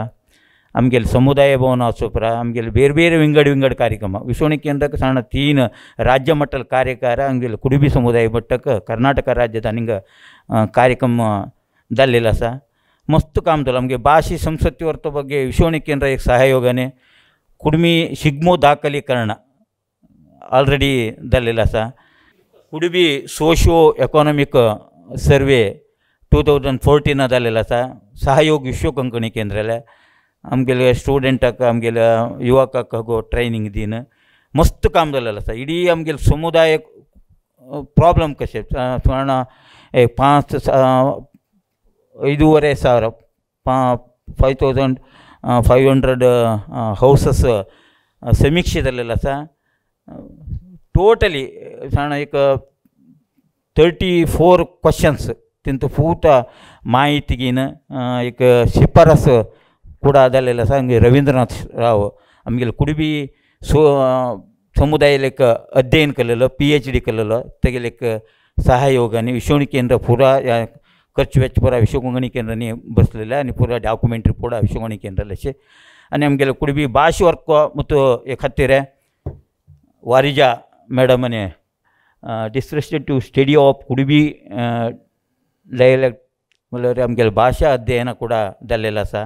ಆಮಗೆಲ್ಲಿ ಸಮುದಾಯ ಭವನ ಆಸೋಪುರ ಆಮಗೆಲ್ಲಿ ಬೇರೆ ಬೇರೆ ವಿಂಗಡ್ ವಿಂಗಡ್ ಕಾರ್ಯಕ್ರಮ ವಿಶ್ವಗಣಿ ಕೇಂದ್ರಕ್ಕೆ ಸಣ್ಣ 3 ರಾಜ್ಯ ಮಟ್ಟದ ಕಾರ್ಯಕಾರ ಹಂಗೆಲ್ಲ ಕುಡುಬಿ ಸಮುದಾಯ ಮಟ್ಟಕ್ಕೆ ಕರ್ನಾಟಕ ರಾಜ್ಯದ ಹಿಂಗೆ ಕಾರ್ಯಕ್ರಮ ದಲ್ಲಿಲ್ಲ ಸಹ. ಮಸ್ತ್ ಕಾಮದಲ್ಲ ನಮಗೆ ಭಾಷೆ ಸಂಸ್ಕೃತಿ ಹೊರತ ಬಗ್ಗೆ ವಿಶ್ವಗಣಿ ಕೇಂದ್ರ एक ಸಹಯೋಗನೆ ಕುಡ್ಮಿ ಶಿಗ್ಮೋ ದಾಖಲೀಕರಣ ಆಲ್ರೆಡಿ ದಲ್ಲಿಲ್ಲ ಸಹ. ಕುಡುಬಿ ಸೋಶಿಯೋ ಎಕಾನಮಿಕ್ ಸರ್ವೆ 2014 ದಲ್ಲಿಲ್ಲ ಸಹ. ಸಹಯೋಗ ವಿಶ್ವ ಕೊಂಕಣಿ ಕೇಂದ್ರಲ್ಲೇ ಆಮಗೆಲ್ಲ ಸ್ಟೂಡೆಂಟಕ್ಕೆ ಆಮಗೆಲ್ಲ ಯುವಕಕ್ಕೆ ಹೋಗೋ ಟ್ರೈನಿಂಗ್ ದೀನ ಮಸ್ತ್ ಕಾಮದಲ್ಲ ಸರ್. ಇಡೀ ಆಮಗೆಲ್ಲ ಸಮುದಾಯ ಪ್ರಾಬ್ಲಮ್ ಕಶೆ ಸುಮಾರು 5,500 5,500 ಹೌಸಸ್ ಸಮೀಕ್ಷೆದಲ್ಲೆಲ್ಲ ಸಹ. ಟೋಟಲಿ ಸಣ್ಣ एक 34 क्वेश्चन्स तिंत पूता माहितीगीन एक शिफारस ಕೂಡ जालेलो आसा. आमगे रविंद्रनाथ राव आमगेले कुडबी सो समुदाय अध्ययन केलेलो, PhD केलेलो, तेगेले एक सहयोग आनी विश्वणी केंद्र पुरा खर्च वेच पुरा विश्वकोंकणी केंद्रांनी बसलेले आनी पुरा डॉक्युमेंटरी पुरा विश्वकोंकणी केंद्राले अशें. आनी आमगेले कुडबी भाश वर्क ಮತ್ತು हे खातीर Varija मॅडमाने distrusted to study of Kudubi dialect म्हणल्यार आमगेले भाशा अध्ययन ಕೂಡ जाल्लेलो आसा.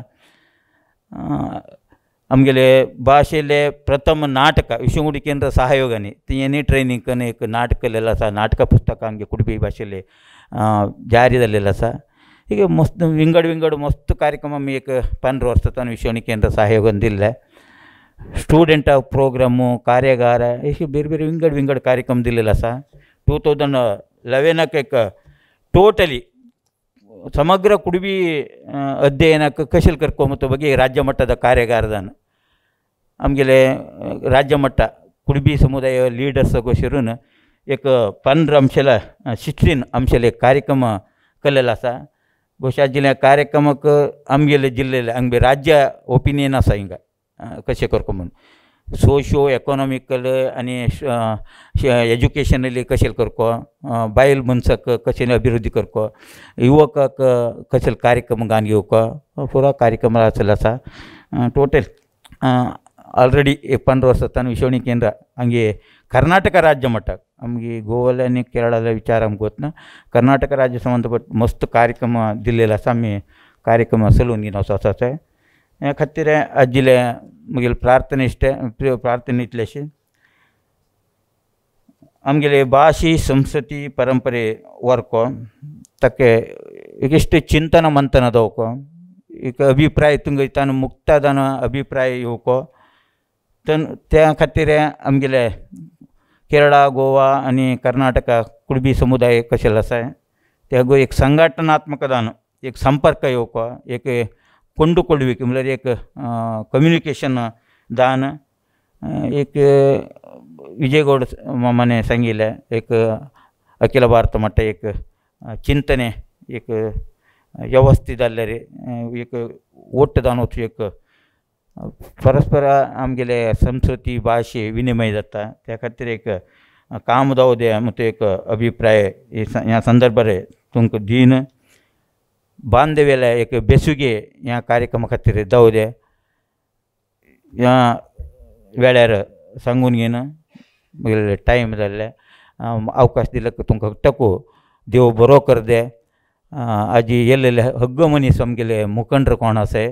आमगेले भाशेले प्रथम नाटक विश्वकोंकणी केंद्र सहयोगांनी तेणी ट्रेनिंग करून एक नाटक केलेलो आसा. नाटक पुस्तकां आमगे कुडबी भाशेले जारी जाल्लेलो आसा. ಹೀಗೆ ಮಸ್ತ್ ವಿಂಗಡ ವಿಂಗಡ ಮಸ್ತ್ ಕಾರ್ಯಕ್ರಮ ಆಮಿ एक 15 वर्सां विश्वकोंकणी केंद्र सहयोगान दिल्ले. स्टुडंट प्रोग्रामू ಕಾರ್ಯಾಗಾರ ಹೀಗೆ ಬೇರೆ ಬೇರೆ ವಿಂಗಡ ವಿಂಗಡ ಕಾರ್ಯಕ್ರಮ दिल्लेलो आसा. 2011 एक ಟೋಟಲಿ ಸಮಗ್ರ ಕುಡುಬಿ ಅಧ್ಯಯನಕ್ಕೆ ಕಶಲ್ ಕರ್ಕೊಂಬತ್ತ ಬಗ್ಗೆ ರಾಜ್ಯ ಮಟ್ಟದ ಕಾರ್ಯಾಗಾರದಾನ ಆಮಗೆಲೆ ರಾಜ್ಯ ಮಟ್ಟ ಕುಡುಬಿ ಸಮುದಾಯ ಲೀಡರ್ಸ್ गोशिरून एक 15 ಅಂಶಲ 16 ಅಂಶಲ एक ಕಾರ್ಯಕ್ರಮ केल्लेलो आसा. ಬಹುಶಃ ಜಿಲ್ಲೆ ಕಾರ್ಯಕ್ರಮಕ್ಕೆ आमगेले जिल्लेले आमगे राज्य ओपिनियन आसा हिंगा कशें करको म्हूण सोशो इकॉनॉमिकल आनी एज्युकेशनली कशें करको, बायल मनशाक कशें अभिवृद्धी करको, युवकाक कशें कार्यक्रम घालून घेवको, पुरा कार्यक्रम आसलेलो आसा. टोटल ऑलरेडी 15 वर्सां विश्वकोंकणी केंद्र आमगे कर्नाटक राज्य मट्टाक आमगे गोवाले आनी केरळाले विचार आमकां वतना कर्नाटक राज्य संबंदपट मस्त कार्यक्रम दिल्लेलो आसा. आमी कार्यक्रम चलोवन घेवन वचपाचो आसा. ह्या खातीर आजिले म्हगेले प्रार्थने इश्ट प्रार्थने इतलेशे आमगेले भाशी संस्कृती परंपरे वरको ताके एक चिंतन मंथन दवको, एक अभिप्राय तुंगे तान मुक्तादान अभिप्राय येवको. त्या खातीर आमगेले केरळा गोवा आनी कर्नाटका कुडबी समुदाय कशें आसा तेगो एक संघटनात्मक दान एक संपर्क येवको, एक ಕೊಂಡುಕೊಳ್ಳುವಿಕೆ म्हणल्यार एक कम्युनिकेशन दान एक विजयगौड मामाने सांगिल्लें एक अखिल भारत मट्ट एक चिंतने एक व्यवस्थित जाल्लें एक ಒಟ್ಟು दान एक परस्पर आमगेले संस्कृती भाशे विनिमय जाता. त्या खातीर एक काम जावं ಮತ್ತು एक अभिप्राय ह्या संदर्भार तुमकां दीन बांधवेले एक बेसुगे ह्या कार्यक्रमा खातीर जावं दे ह्या वेळार सांगून घेवन म्हगेले टायम जाल्ले अवकाश दिले तुमकां टको देव बरो कर दे. आजी येयल्ले हग्ग मनीस आमगेले मुखंड कोण आसा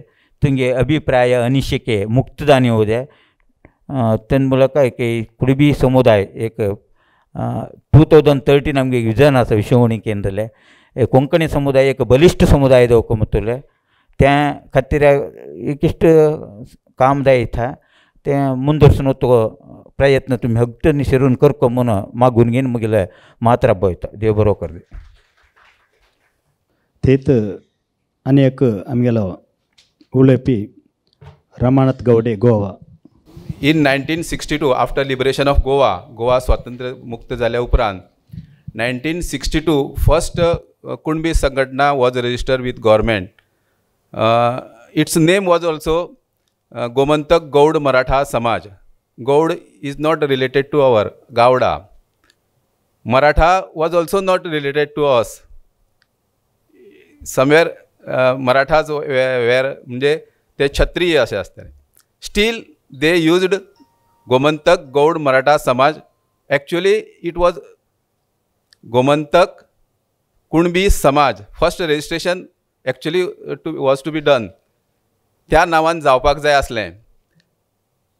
तुमगे अभिप्राय अनिशिके मुक्तदान येवं दे. तेन ಮೂಲಕ एक कुडबी समुदाय एक 2013 आमगे विजन आसा विश्वकोंकणी केंद्रले कोंकणी समुदाय एक बलिश्ट समुदाय दवको म्हणटले त्या खातीर एक काम जायता तें मुंदरसून तो प्रयत्न तुमी हगटनी शिरून करको म्हूण मागून घेवन म्हगेले मात राबयता. देव बरो कर दी. थेत आनी एक आमगेलो उलोवपी Ramanath Gawde Goa. In 1962 after liberation of Goa, Goa स्वातंत्र्य मुक्त जाल्या उपरांत 1962 first Kunbi Sanghatana was registered with government. Its name was also Gomantak Gaud Maratha Samaj. Gaud is not related to our Gauda. Maratha was also not related to us. Somewhere Marathas were म्हणजे ते क्षत्रिय अशें आसताले. Still they used Gomantak Gaud Maratha Samaj. Actually it was Gomantak Kunbi Samaj. First registration actually was to be done त्या नांवान जावपाक जाय आसलें.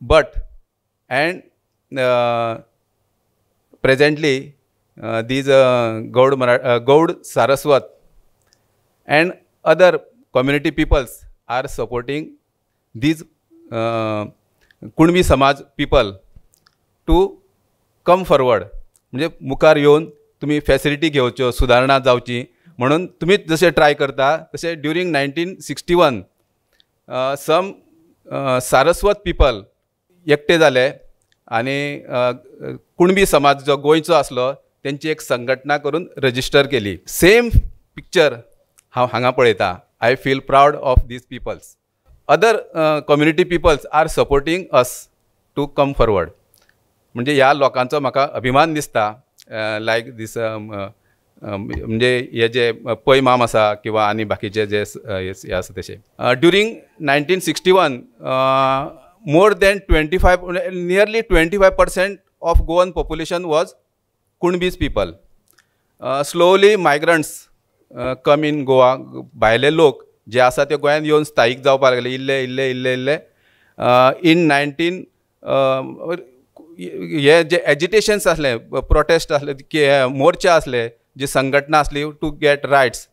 But and presently these Gaud Gaud Saraswat and other community peoples are supporting these Kunbi Samaj people to come forward. म्हणजे मुखार येवन तुमी facility घेवच्यो, सुदारणा जावची म्हणून तुमी जशें ट्राय करता तशें ड्युरींग 1961 सम सारस्वत पिपल एकटे जाले आनी कुणबी समाज जो गोंयचो आसलो तेंची एक संघटना करून रजिस्टर केली. सेम पिक्चर हांव हांगा पळयता. I feel proud of these peoples. Other community peoples are supporting us to come forward. म्हणजे ह्या लोकांचो म्हाका अभिमान दिसता. लायक दीस म्हणजे हे जे पै माम आसा किंवा आनी बाकीचे जे हे आसा तशे. During 1961 more than 25, nearly 25% of Goan population was Kunbis people. Slowly migrants come in Goa. भायले लोक जे आसा ते गोंयांत येवन स्थायीक जावपाक लागले इल्ले इल्ले इल्ले इल्ले. इन 19 हे जे एजिटेशन्स आसले, प्रोटेस्ट आसले, मोर्चा आसले, जी संघटना आसली टू गेट रायट्स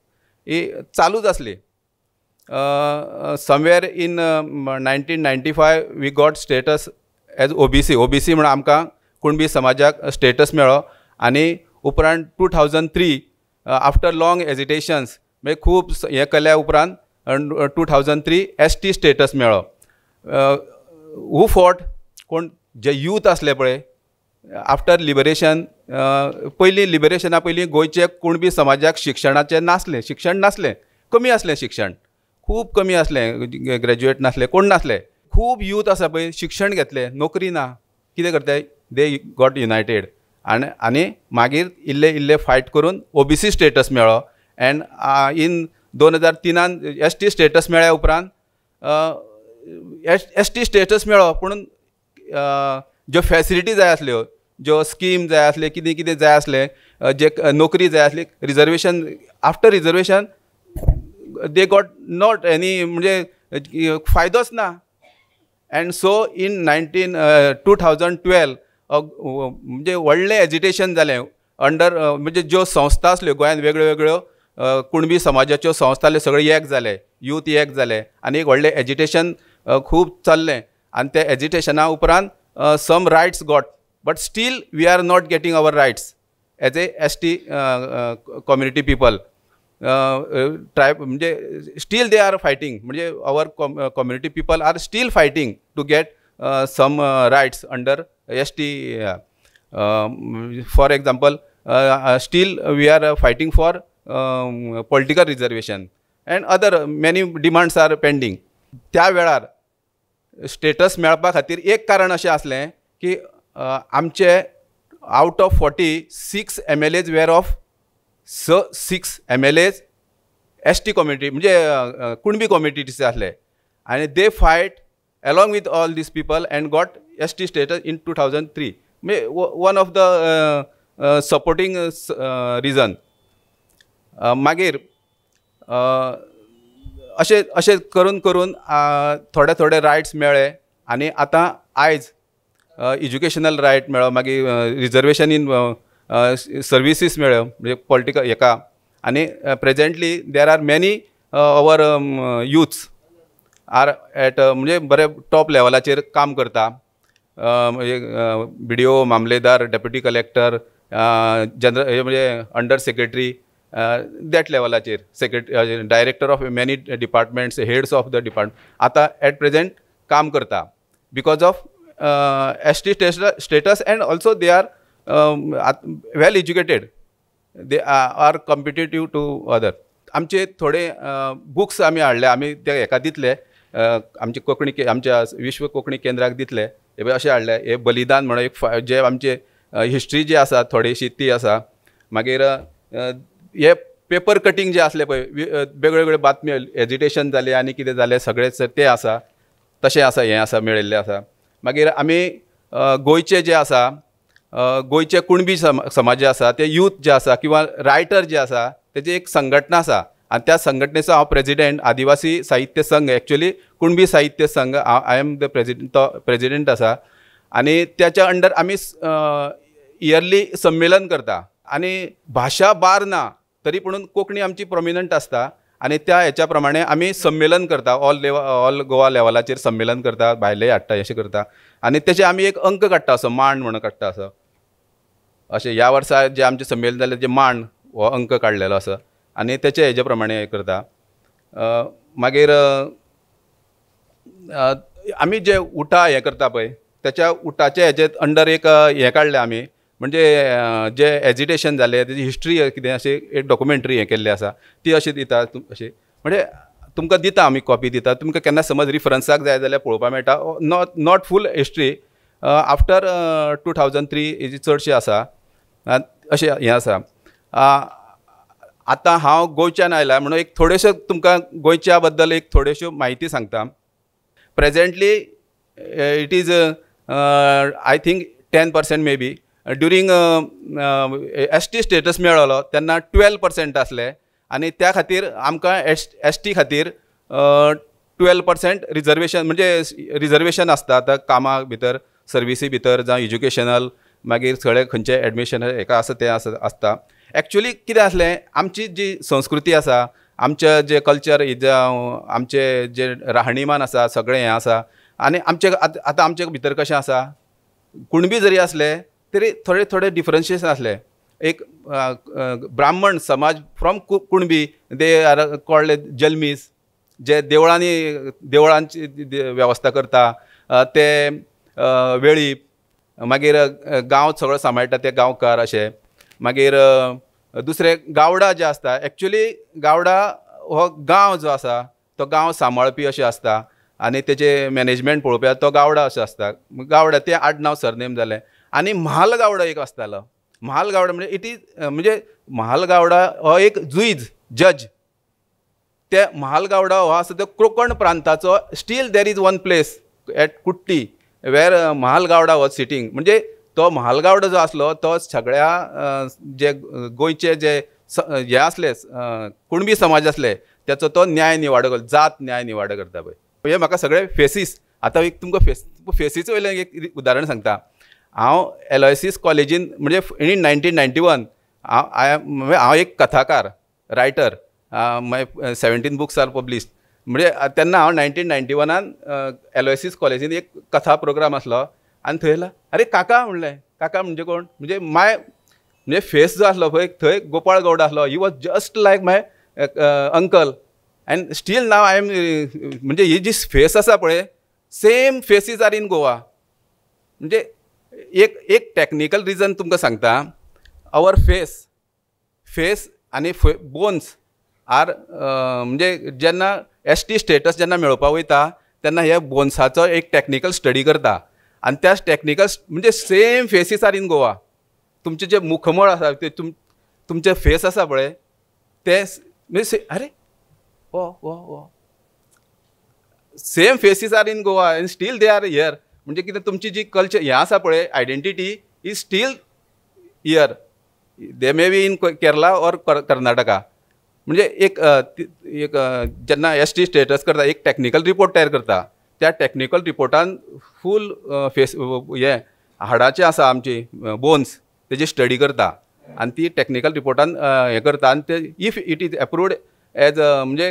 ही चालूच आसली. Somewhere in 1995 we got status as OBC. OBC म्हणून आमकां कुणबी समाजाक स्टेटस मेळ्ळो. आनी उपरांत 2003 आफ्टर लाँग एजिटेशन्स म्हणजे खूब हें केल्या उपरांत 2003 ST status मेळ्ळो. हू फोट कोण जे यूथ आसले पळय आफ्टर लिबरेशन, पयलीं लिबरेशना पयलीं गोंयचे कुणबी समाजाक शिक्षणाचें नासलें, शिक्षण नासलें, कमी आसलें, शिक्षण खूब कमी आसलें, ग्रॅज्युएट नासले, कोण नासले. खूब यूथ आसा पळय शिक्षण घेतलें, नोकरी ना, कितें करताय, they got United आनी आनी मागीर इल्ले इल्ले फायट करून OBC status मेळ्ळो. एंड इन 2003 ST status मेळ्ळ्या उपरांत ST status मेळ्ळो, पूण ज्यो फॅसिलिटी जाय आसल्यो, ज्यो स्कीम जाय आसले, कितें कितें जाय आसलें, जे नोकरी जाय आसली, reservation, after reservation they got not any, म्हणजे फायदोच ना. एंड सो इन 2012 म्हणजे व्हडलें एजिटेशन जालें अंडर, म्हणजे ज्यो संस्था आसल्यो गोंयांत वेगळ्यो वेगळ्यो कुणबी समाजाच्यो संस्था आसल्यो, सगळे एक जाले, यूथ एक जाले आनी एक व्हडलें एजिटेशन खूब चल्लें. आनी त्या एजिटेशना उपरांत some rights got, but still we are not getting our rights as a ST community people tribe. म्हणजे स्टील they are fighting, म्हणजे our community people are still fighting to get some rights under ST. For example, still we are fighting for political reservation and other many demands are pending. त्या वेळार status मेळपा खातीर एक कारण अशें आसलें की आमचे out of 46 MLAs were of 6 MLAs ST community, म्हणजे कुणबी कम्युनिटीचे आसले आनी they fight along with all these people and got ST status in 2003. म्हणजे one of the supporting reason. मागीर अशें अशें करून करून थोडे थोडे रायट्स मेळ्ळे आनी आतां आयज एज्युकेशनल रायट मेळ्ळो, मागीर रिजर्वेशन इन सर्विसीस मेळ्ळ्यो म्हणजे पॉलिटिकल हेका. आनी presently there are many our youths are at म्हणजे बरे टॉप लेवलाचेर काम करता, म्हणजे BDO, मामलेदार, डेप्युटी कलेक्टर, जनरल म्हणजे अंडर सेक्रेटरी, that लेवलाचेर secretary, director of many departments, heads of the department आतां एट प्रेजेंट काम करता because of ST status and also they are well educated, they are competitive to other. आमचे थोडे books आमी हाडले, आमी ते हेका दितले, आमचे कोंकणी आमच्या विश्व कोंकणी केंद्राक दितले. हे अशें हाडले, हे बलिदान म्हणून एक जे आमचे हिस्ट्री जी आसा थोडीशी ती आसा. मागीर हे पेपर कटींग जे आसले पळय, वेगळे वेगळे बातमी एजिटेशन जालें आनी कितें जालें सगळें तें आसा, तशें आसा, हें आसा मेळिल्लें आसा. मागीर आमी गोंयचे जे आसा, गोंयचे कुणबी समाज जे आसा ते यूथ जे आसा किंवा रायटर जे आसा तेजी एक संघटना आसा आनी त्या संघटनेचो हांव प्रेजिडेंट. आदिवासी साहित्य संघ, एक्चुअली कुणबी साहित्य संघ, I am the president, तो प्रेजिडेंट आसा आनी त्याच्या अंडर आमी इयरली संमेलन करता. आनी भाशा बार ना तरी पुणून कोंकणी आमची प्रोमिनंट आसता आनी त्या हेच्या प्रमाणे आमी संमेलन करता, ऑल गोवा लेवलाचेर संमेलन करता, भायले हाडटा अशें करता आनी तेचे आमी एक अंक काडटा असो मांड म्हणून काडटा असो. अशें ह्या वर्सा जे आमचें संमेलन जालें जे मांड हो अंक काडलेलो आसा आनी तेचे हेजे प्रमाणे हें करता. मागीर आमी जे उटा हें करता पळय त्याच्या उटाचे हेजे अंडर एक हें काडलें आमी, म्हणजे जे एजिटेशन जालें तेजी हिस्ट्री कितें अशें एक डॉक्युमेंट्री हें केल्लें आसा ती अशें दिता अशें म्हणजे तुमकां दिता आमी कॉपी दिता तुमकां केन्ना समज रिफरन्साक जाय जाल्यार पळोवपाक मेळटा. Not full history after 2003 हेजी चडशी आसा अशें हें आसा. आतां हांव गोंयच्यान आयला म्हणून एक थोड्योश्यो तुमकां गोंयच्या बद्दल एक थोड्योश्यो म्हायती सांगता. Presently it is I think 10% may be. During S T status मेळ्ळो तेन्ना 12% आसले आनी त्या खातीर आमकां एस टी खातीर 12% रिजर्वेशन म्हणजे रिजर्वेशन आसता आतां कामा भितर सर्विसी भितर जावं एज्युकेशनल मागीर सगळे खंयचे एडमिशन हेका आसा तें आसा आसता. एक्चुली कितें आसलें आमची जी संस्कृती आसा आमचें जें कल्चर जावं आमचें जें राहणीमान आसा सगळें हें आसा आनी आमचे आतां आमचे भितर कशें आसा कुणबी जरी आसले तरी थोडे थोडे डिफरन्शिएशन आसले. एक ब्राह्मण समाज from Kunbi they are called जल्मीस जे देवळांनी देवळांची वेवस्था करता ते वेळीप मागीर गांव सगळो सांबाळटा ते गांवकार अशे. मागीर दुसरे गावडा जे आसता एक्चुली गावडा हो गांव जो आसा तो गांव सांबाळपी अशें आसता आनी तेजे मॅनेजमेंट पळोवपी तो गावडा अशें आसता. गावडा तें आडनांव सरनेम जालें. आनी म्हाल गावडा एक आसतालो. म्हाल गावडा म्हणजे it is म्हणजे म्हाल गावडा हो एक जुईज जज. ते म्हाल गावडा हो आसा तो Konkan प्रांताचो. Still there is one place at Kutty where Mahal Gawda was sitting. म्हणजे तो म्हाल गावडा जो आसलो तो सगळ्या जे गोंयचे जे हे आसले कुणबी समाज आसले तेचो तो न्याय निवाडो जात न्याय निवाडो करता पळय. हे म्हाका सगळे फेसीस आतां एक तुमकां फेसीस वयल्यान एक उदाहरण सांगता. हांव एलआयसीस कॉलेजीन म्हणजे इन 1991 हांव हांव एक कथाकार writer. My 17 books are published. म्हणजे तेन्ना हांव 1991 एलआयसीस कॉलेजीन एक कथा प्रोग्राम आसलो आनी थंय अरे काका म्हणलें. काका म्हणजे कोण म्हणजे माय म्हणजे फेस जो आसलो पळय थंय गोपाळ गौडा आसलो. He was just like my uncle and still now I am म्हणजे ही जी फेस आसा पळय same faces are in Goa. म्हणजे एक एक टॅक्निकल रिजन तुमकां सांगता. Our face face आनी बोन्स आर म्हणजे जेन्ना एस टी स्टेटस जेन्ना मेळोवपाक वयता तेन्ना ह्या बोन्साचो एक टॅक्निकल स्टडी करता आनी त्या टॅक्निकल म्हणजे same faces are in Goa. तुमचें जें मुखमळ आसा ते तुमचें फेस आसा पळय ते म्हणजे अरे हो हो हो same faces are in Goa and still they are here. म्हणजे कितें तुमची जी कल्चर हें आसा पळय identity is still here. They may be in Kerala or Karnataka. म्हणजे एक एक जेन्ना एस टी स्टेटस करता एक टॅक्निकल रिपोर्ट तयार करता त्या टॅक्निकल रिपोर्टान फूल फेस हें हाडाचें आसा आमची बोन्स तेजी स्टडी करता आनी ती टॅक्निकल रिपोर्टान हें करता आनी ते if it is approved as म्हणजे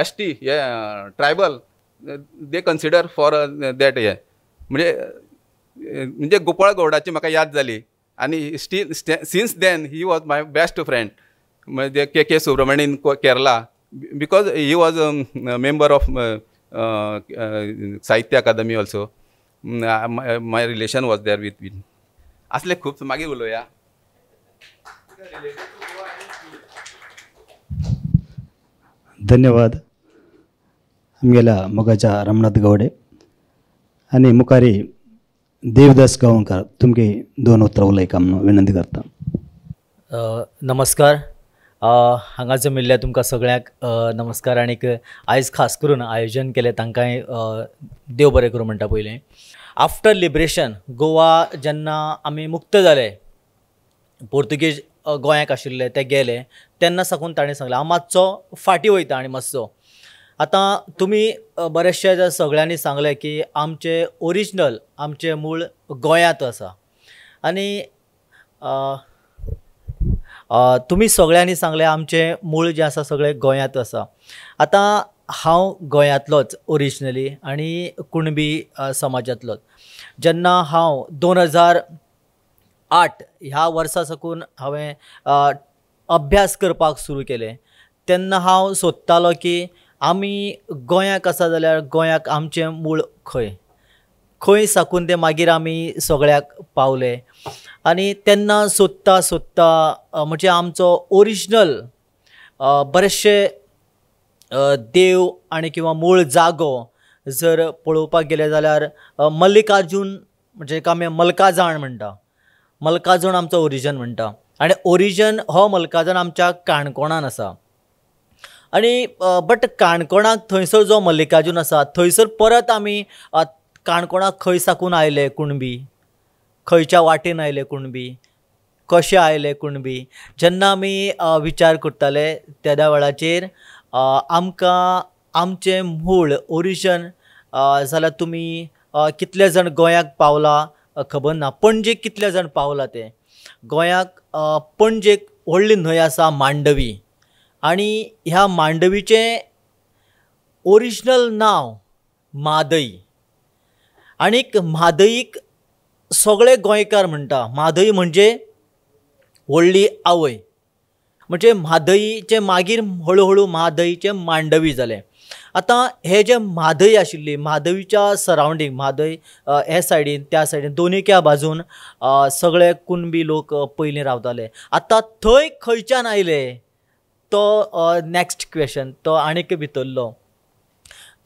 एस टी हे tribal they consider for that हें म्हणजे म्हणजे गोपाळ गौडाची म्हाका याद जाली आनी still since then he was my best friend. म्हणजे K K Subramanian Kerala because he was member of Sahitya Akademi also. My relation was there with with असले खूब मागीर उलोवया. धन्यवाद आमगेल्या मोगाच्या रामनाथ गावडे आनी मुखारी देवदास गांवकार तुमगे दोन उतरां उलयका म्हणून विनंती करता. नमस्कार. हांगा जमिल्ल्या तुमकां सगळ्यांक नमस्कार. आनीक आयज खास करून आयोजन केलें तांकांय देव बरें करूं म्हणटा. पयलें आफ्टर लिबरेशन गोवा जेन्ना आमी मुक्त जाले पोर्तुगीज गोंयाक आशिल्ले ते गेले तेन्ना साकून ताणें सांगलें हांव मातसो फाटीं वयता आनी मातसो आतां तुमी बरेचशे सगळ्यांनी सांगलें की आमचें ओरिजिनल आमचें मूळ गोंयांत आसा आनी तुमी सगळ्यांनी सांगलें आमचें मूळ जें आसा सगळें गोंयांत आसा. आतां हांव गोंयांतलोच ओरिजिनली आनी कुणबी समाजांतलोच. जेन्ना हांव 2008 ह्या वर्सा साकून हांवें अभ्यास करपाक सुरू केलें तेन्ना हांव सोदतालो की आमी गोंयाक आसा जाल्यार गोंयाक आमचें मूळ खंय खंय साकून तें मागीर आमी सगळ्याक पावले. आनी तेन्ना सोदता सोदता म्हणजे आमचो ओरिजिनल बरेचशे देव आनी किंवा मूळ जागो जर पळोवपाक गेले जाल्यार मल्लिकार्जून म्हणजे जेका आमी मल्काजाण म्हणटा, मल्काजण आमचो ओरिजन म्हणटा आनी ओरिजन हो मल्काजण आमच्या काणकोणान आसा. आनी बट काणकोणाक थंयसर जो मल्लिकार्जून आसा थंयसर परत आमी काणकोणाक खंय साकून आयले कुणबी, खंयच्या वाटेन आयले कुणबी, कशे आयले कुणबी, जेन्ना आमी विचार करताले तेद्या वेळाचेर आमकां आमचें मूळ ओरिजन जाल्यार तुमी कितले जाण गोंयाक पावला खबर ना, पणजे कितले जाण पावला ते गोंयाक. पणजेक व्हडली न्हंय आसा मांडवी आनी ह्या मांडवीचें ओरिजिनल नांव म्हादई आनीक म्हादईक सगळे गोंयकार म्हणटा म्हादई म्हणजे व्हडली आवय, म्हणजे म्हादईचें मागीर हळू हळू म्हादईचें मांडवी जालें. आतां हे जे म्हादई आशिल्ली म्हादईच्या सरावंडींग म्हादय हे सायडीन त्या सायडीन दोनीक्या बाजून सगळे कुणबी लोक पयलीं रावताले. आतां थंय खंयच्यान आयले तो नॅक्स्ट क्वेशन, तो आनीक भितरलो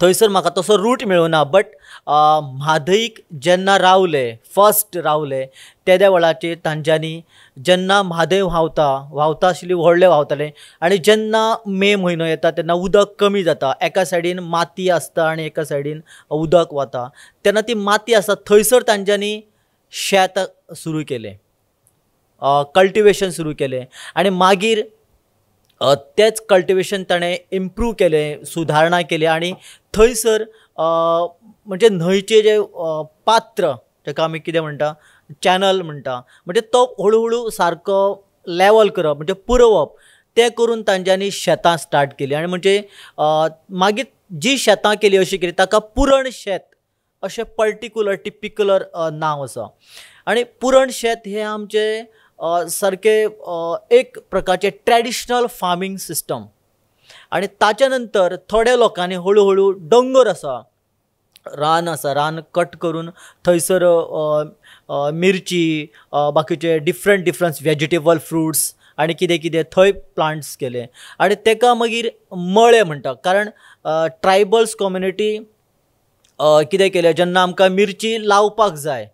थंयसर म्हाका तसो रूट मेळुना. बट म्हादईक जेन्ना रावले फर्स्ट रावले तेद्या वेळाचेर तांच्यांनी जेन्ना म्हादय व्हांवता व्हांवता आशिल्ली व्हडले व्हांवताले आनी जेन्ना मे म्हयनो येता तेन्ना उदक कमी जाता, एका सायडीन माती आसता आनी एका सायडीन उदक वता, तेन्ना ती माती आसता थंयसर तांच्यांनी शेत सुरू केलें, कल्टिवेशन सुरू केलें आनी मागीर तेच कल्टिवेशन ताणें इम्प्रूव केलें, सुदारणा केली आनी थंयसर म्हणजे न्हंयचें जें पात्र ताका आमी कितें म्हणटा चॅनल म्हणटा, म्हणजे तो हळू हळू सारको लेवल करप म्हणजे पुरोवप, तें करून तांच्यांनी शेतां स्टार्ट केली. आनी म्हणजे मागीर जी शेतां केली अशी केली ताका पुरण शेत अशें पर्टिकुलर टिपिकुलर नांव आसा. आनी पुरण शेत हें आमचें सारकें एक प्रकारचें ट्रॅडिशनल फार्मींग सिस्टम. आनी ताच्या नंतर थोड्या लोकांनी हळू हळू दोंगर आसा, रान आसा, रान कट करून थंयसर मिरची बाकीचे डिफरंट डिफरंट वेजिटेबल फ्रुट्स आनी कितें कितें थंय प्लांट्स केले आनी ताका मागीर मळे म्हणटा. कारण ट्रायबल्स कम्युनिटी कितें केलें जेन्ना आमकां मिरची लावपाक जाय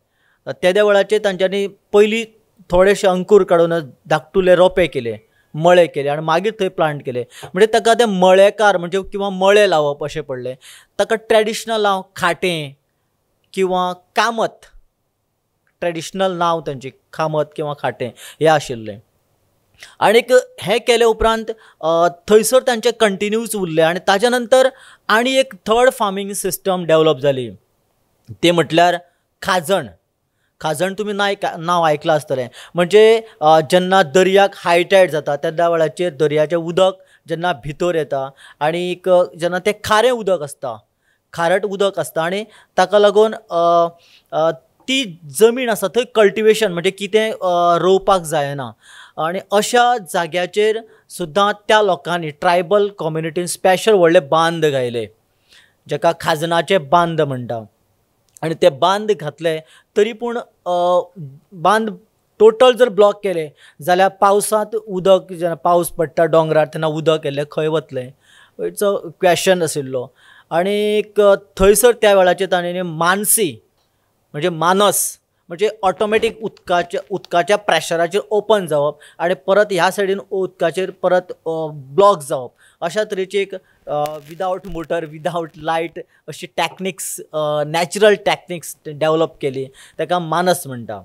तेद्या वेळाचेर तांच्यांनी पयलीं थोडेशे अंकूर काडून धाकटुले रोपे केले, मळे केले आनी मागीर थंय प्लांट केले. म्हणजे ताका ते मळेकार म्हणजे किंवा मळे लावप अशें पडलें. ताका ट्रॅडिशनल नांव खाटें किंवा कामत, ट्रॅडिशनल नांव तांचें कामत किंवा खाटें हें आशिल्लें. आनीक हें केले उपरांत थंयसर तांचें कंटिन्यूज उरलें आनी ताच्या नंतर आनी एक थर्ड फार्मींग सिस्टम डेवलप जाली, तें म्हटल्यार खाजण. खाजण तुमी नांव आयकलां आसतलें. म्हणजे जेन्ना दर्याक हाय टायड जाता तेन्ना वेळाचेर दर्याचें उदक जेन्ना भितर येता आनीक जेन्ना तें खारें उदक आसता, खारट उदक आसता आनी ताका लागून ती जमीन आसा थंय कल्टिवेशन म्हणजे कितें रोवपाक जायना आनी अशा जाग्याचेर सुद्दां त्या लोकांनी ट्रायबल कम्युनिटीन स्पेशल व्हडले बांद घायले जाका खाजनाचे बांद म्हणटा. आनी ते बांद घातले तरी पूण बांद टोटल जर ब्लॉक केले जाल्यार पावसांत उदक जेन्ना पावस पडटा दोंगरार तेन्ना उदक येयलें खंय वतलें, it's a question आशिल्लो. आनीक थंयसर त्या वेळाचेर ताणें मानसी म्हणजे मानस म्हणजे ऑटोमॅटीक उदकाच्या प्रेशराचेर ओपन जावप आनी परत ह्या सायडीन उदकाचेर परत ब्लॉक जावप, अशा तरेची एक विदावट मोटर विदावट लायट अशी टॅक्निक्स नॅचरल टॅक्निक्स डेवलप केली, ताका मानस म्हणटा.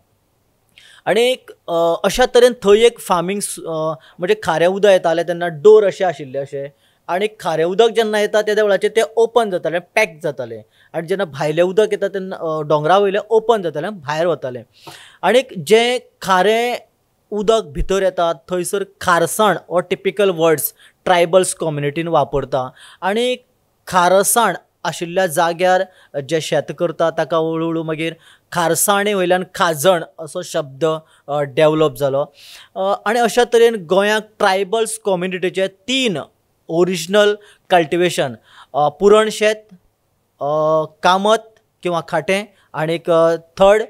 आनी अशा तरेन थंय एक फार्मींग म्हणजे खारें उदक येतालें तेन्ना डोर अशें आशिल्ले अशें आनी खारें उदक जेन्ना येता तेद्या वेळाचेर तें ओपन जातालें, पॅक जातालें आनी जेन्ना भायलें उदक येता तेन्ना दोंगरा वयलें ओपन जातालें भायर वतालें. आनीक जें खारें उदक भितर येता थंयसर खारसाण हो टिपिकल वर्ड्स ट्रायबल्स कम्युनिटीन वापरता आनी खारसाण आशिल्ल्या जाग्यार जें शेत करता ताका हळू हळू मागीर खारसाणे वयल्यान खाजण असो शब्द डेवलप जालो. आनी अशा तरेन गोंयांत ट्रायबल्स कम्युनिटीचे तीन ओरिजिनल कल्टिवेशन, पुरण शेत, कामत किंवा खाटें आनीक थर्ड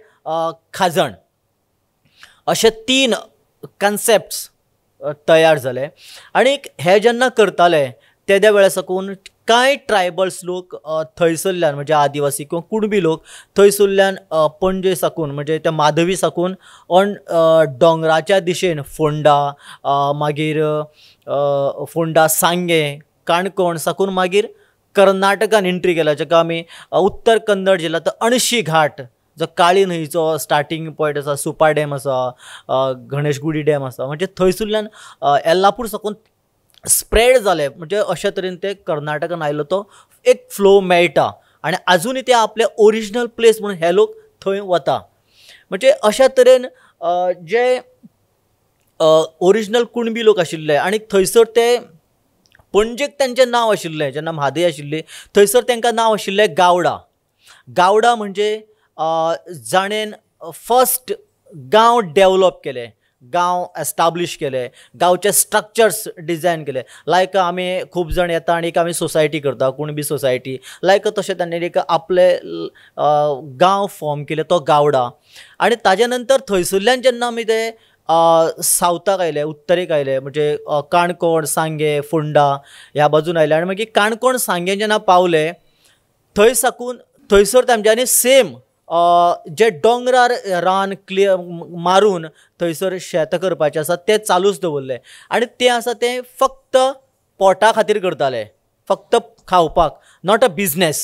खाजण, अशे 3 कन्सेप्ट्स तयार जाले. आनी हे जेन्ना करताले तेद्या वेळा साकून कांय ट्रायबल्स लोक थंयसरल्यान म्हणजे आदिवासी किंवा कुणबी लोक थंयसरल्यान पणजे साकून म्हणजे त्या माधवी साकून ऑन दोंगराच्या दिशेन फोंडा, मागीर फोंडा सांगें, काणकोण साकून मागीर कर्नाटकान एंट्री केला, जाका आमी उत्तर कन्नड जिल्ला तो अणशी घाट जो काळी न्हंयचो स्टार्टींग पॉयंट आसा, सुपा डॅम आसा, गणेशगुडी डॅम आसा, म्हणजे थंयसरल्यान येल्लापूर साकून स्प्रेड जाले. म्हणजे अशे तरेन ते कर्नाटकान आयलो तो एक फ्लो मेळटा आनी आजुनूय ते आपले ओरिजिनल प्लेस म्हणून हे लोक थंय वता. म्हणजे अशा तरेन जे ओरिजिनल कुणबी लोक आशिल्ले आनी थंयसर ते पणजेक तांचें नांव आशिल्लें, जेन्ना म्हादय आशिल्ली थंयसर तांकां नांव आशिल्लें गावडा. गावडा म्हणजे जाणेन फर्स्ट गांव डेवलप केले, गांव एस्टाब्लीश केले, गांवचे स्ट्रक्चर्स डिजायन केले. लायक आमी खूब जाण येता आनी एक आमी सोसायटी करता, कुणबी सोसायटी, लायक तशें तांणी एक आपले गांव फॉर्म केले तो गावडा. आनी ताजे नंतर थंयसरल्यान जेन्ना आमी ते सावथाक आयले, उत्तरेक आयले, म्हणजे काणकोण, सांगें, फोंडा ह्या बाजून आयले आनी मागीर काणकोण सांगें जेन्ना पावले थंय साकून थंयसर तांच्यांनी सेम जे दोंगरार रान क्लियर मारून थंयसर शेत करपाचें आसा तें चालूच दवरलें आनी तें आसा तें फक्त पोटा खातीर करताले, फक्त खावपाक, not a business,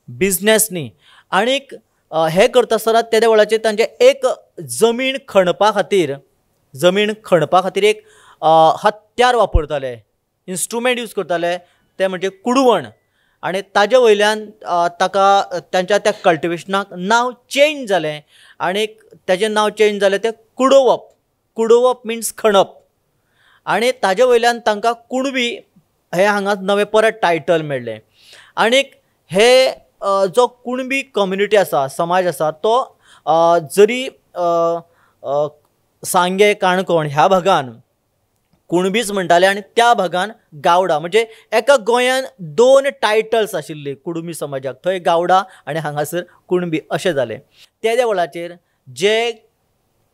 business न्ही. आनीक हें करता आसतना तेद्या वेळाचेर तांचें एक जमीन खणपा खातीर, जमीन खणपा खातीर एक हत्यार वापरताले, इन्स्ट्रुमेंट यूज करताले, तें म्हणजे कुडवण. आनी ताजे वयल्यान ताका तांच्या त्या कल्टिवेशनाक नांव चेंज जालें आनी ताजें नांव चेंज जालें तें कुडोवप. कुडोवप मिन्स खणप. आनी ताजे वयल्यान तांकां कुणबी हें हांगा नवें परत टायटल मेळ्ळें. आनीक हे जो कुणबी कम्युनिटी आसा, समाज आसा, तो जरी सांगें, काणकोण ह्या भागान कुणबीच म्हणटाले आनी त्या भागान गावडा, म्हणजे एका गोंयान 2 टायटल्स आशिल्ले कुणबी समाजाक, थंय गावडा आनी हांगासर कुणबी अशें जालें. तेद्या वेळाचेर जे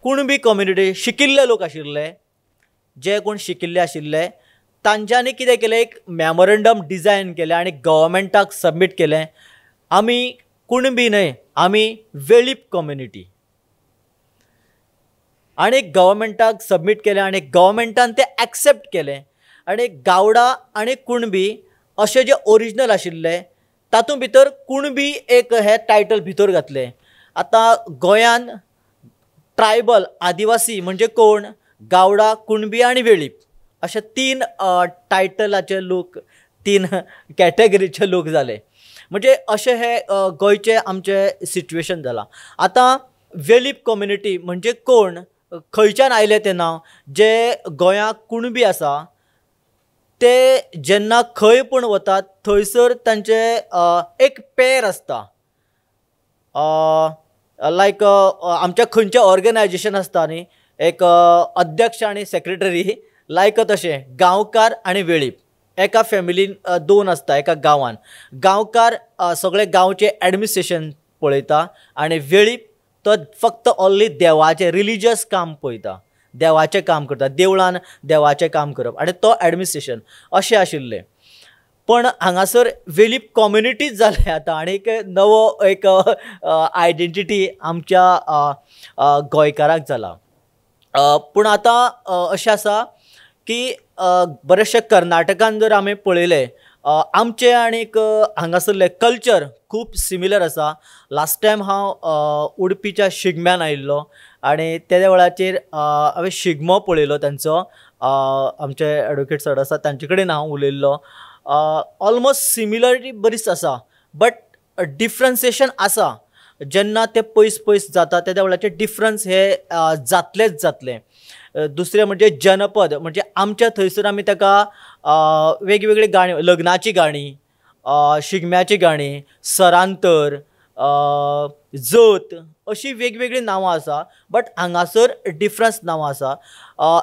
कुणबी कम्युनिटी शिकिल्ले लोक आशिल्ले, जे कोण शिकिल्ले आशिल्ले तांच्यांनी कितें केलें, एक मेमोरंडम डिजायन केलें आनी गव्हर्मेंटाक सबमीट केलें, आमी कुणबी न्हय, आमी वेळीप कम्युनिटी. आनी गव्हर्मेंटाक सबमीट केलें आनी गव्हर्मेंटान तें एक्सेप्ट केलें आनी गावडा आनी कुणबी अशे जे ओरिजिनल आशिल्ले तातूंत भितर कुणबी एक हें टायटल भितर घातलें. आतां गोंयान ट्रायबल आदिवासी म्हणजे कोण, गावडा, कुणबी आनी वेळीप अशे 3 टायटलाचे लोक, 3 कॅटेगरीचे लोक जाले. म्हणजे अशें हे गोंयचें आमचें सिट्युएशन जालां. आतां वेळीप कम्युनिटी म्हणजे कोण, खंयच्यान आयलें तें नांव, जे गोंयाक कुणबी आसा ते जेन्ना खंय पूण वतात थंयसर तांचें एक पेर आसता, लायक आमच्या खंयचें ऑर्गनायजेशन आसता न्ही, एक अध्यक्ष आनी सेक्रेटरी, लायक तशें गांवकार आनी वेळीप एका फॅमिलीन 2 आसता एका गांवान. गांवकार सगळे गांवचें एडमिनिस्ट्रेशन पळयता आनी वेळीप तो फक्त ओन्ली देवाचें रिलिजियस काम पळयता, देवाचें काम करता, देवळान देवाचें काम करप आनी तो एडमिनिस्ट्रेशन अशें आशिल्लें. पण हांगासर वेळीप कम्युनिटीच जालें आतां आनी एक नवो एक आयडेंटिटी आमच्या गोंयकाराक जाला. पूण आतां अशें आसा की बरेचशे कर्नाटकान जर आमी पळयलें, आमचें आनीक हांगासरलें कल्चर खूब सिमिलर आसा. लास्ट टायम हांव उडपीच्या शिगम्यान आयिल्लो आनी तेद्या वेळाचेर हांवें शिगमो पळयलो तांचो, आमचे एडवोकेट सर आसा तांचे कडेन हांव उलयल्लो. ऑलमोस्ट सिमिलरिटी बरीच आसा बट डिफरन्सिएशन आसा. जेन्ना ते पयस पयस जाता तेद्या वेळाचेर डिफरन्स हे जातलेच जातले. दुसरें म्हणजे जनपद, म्हणजे आमच्या थंयसर आमी ताका वेगवेगळी गाणी, लग्नाची गाणी, शिगम्याची गाणी, सरांतर, जत, अशी वेगवेगळीं नांवां आसा बट हांगासर डिफरन्स नांवां आसा.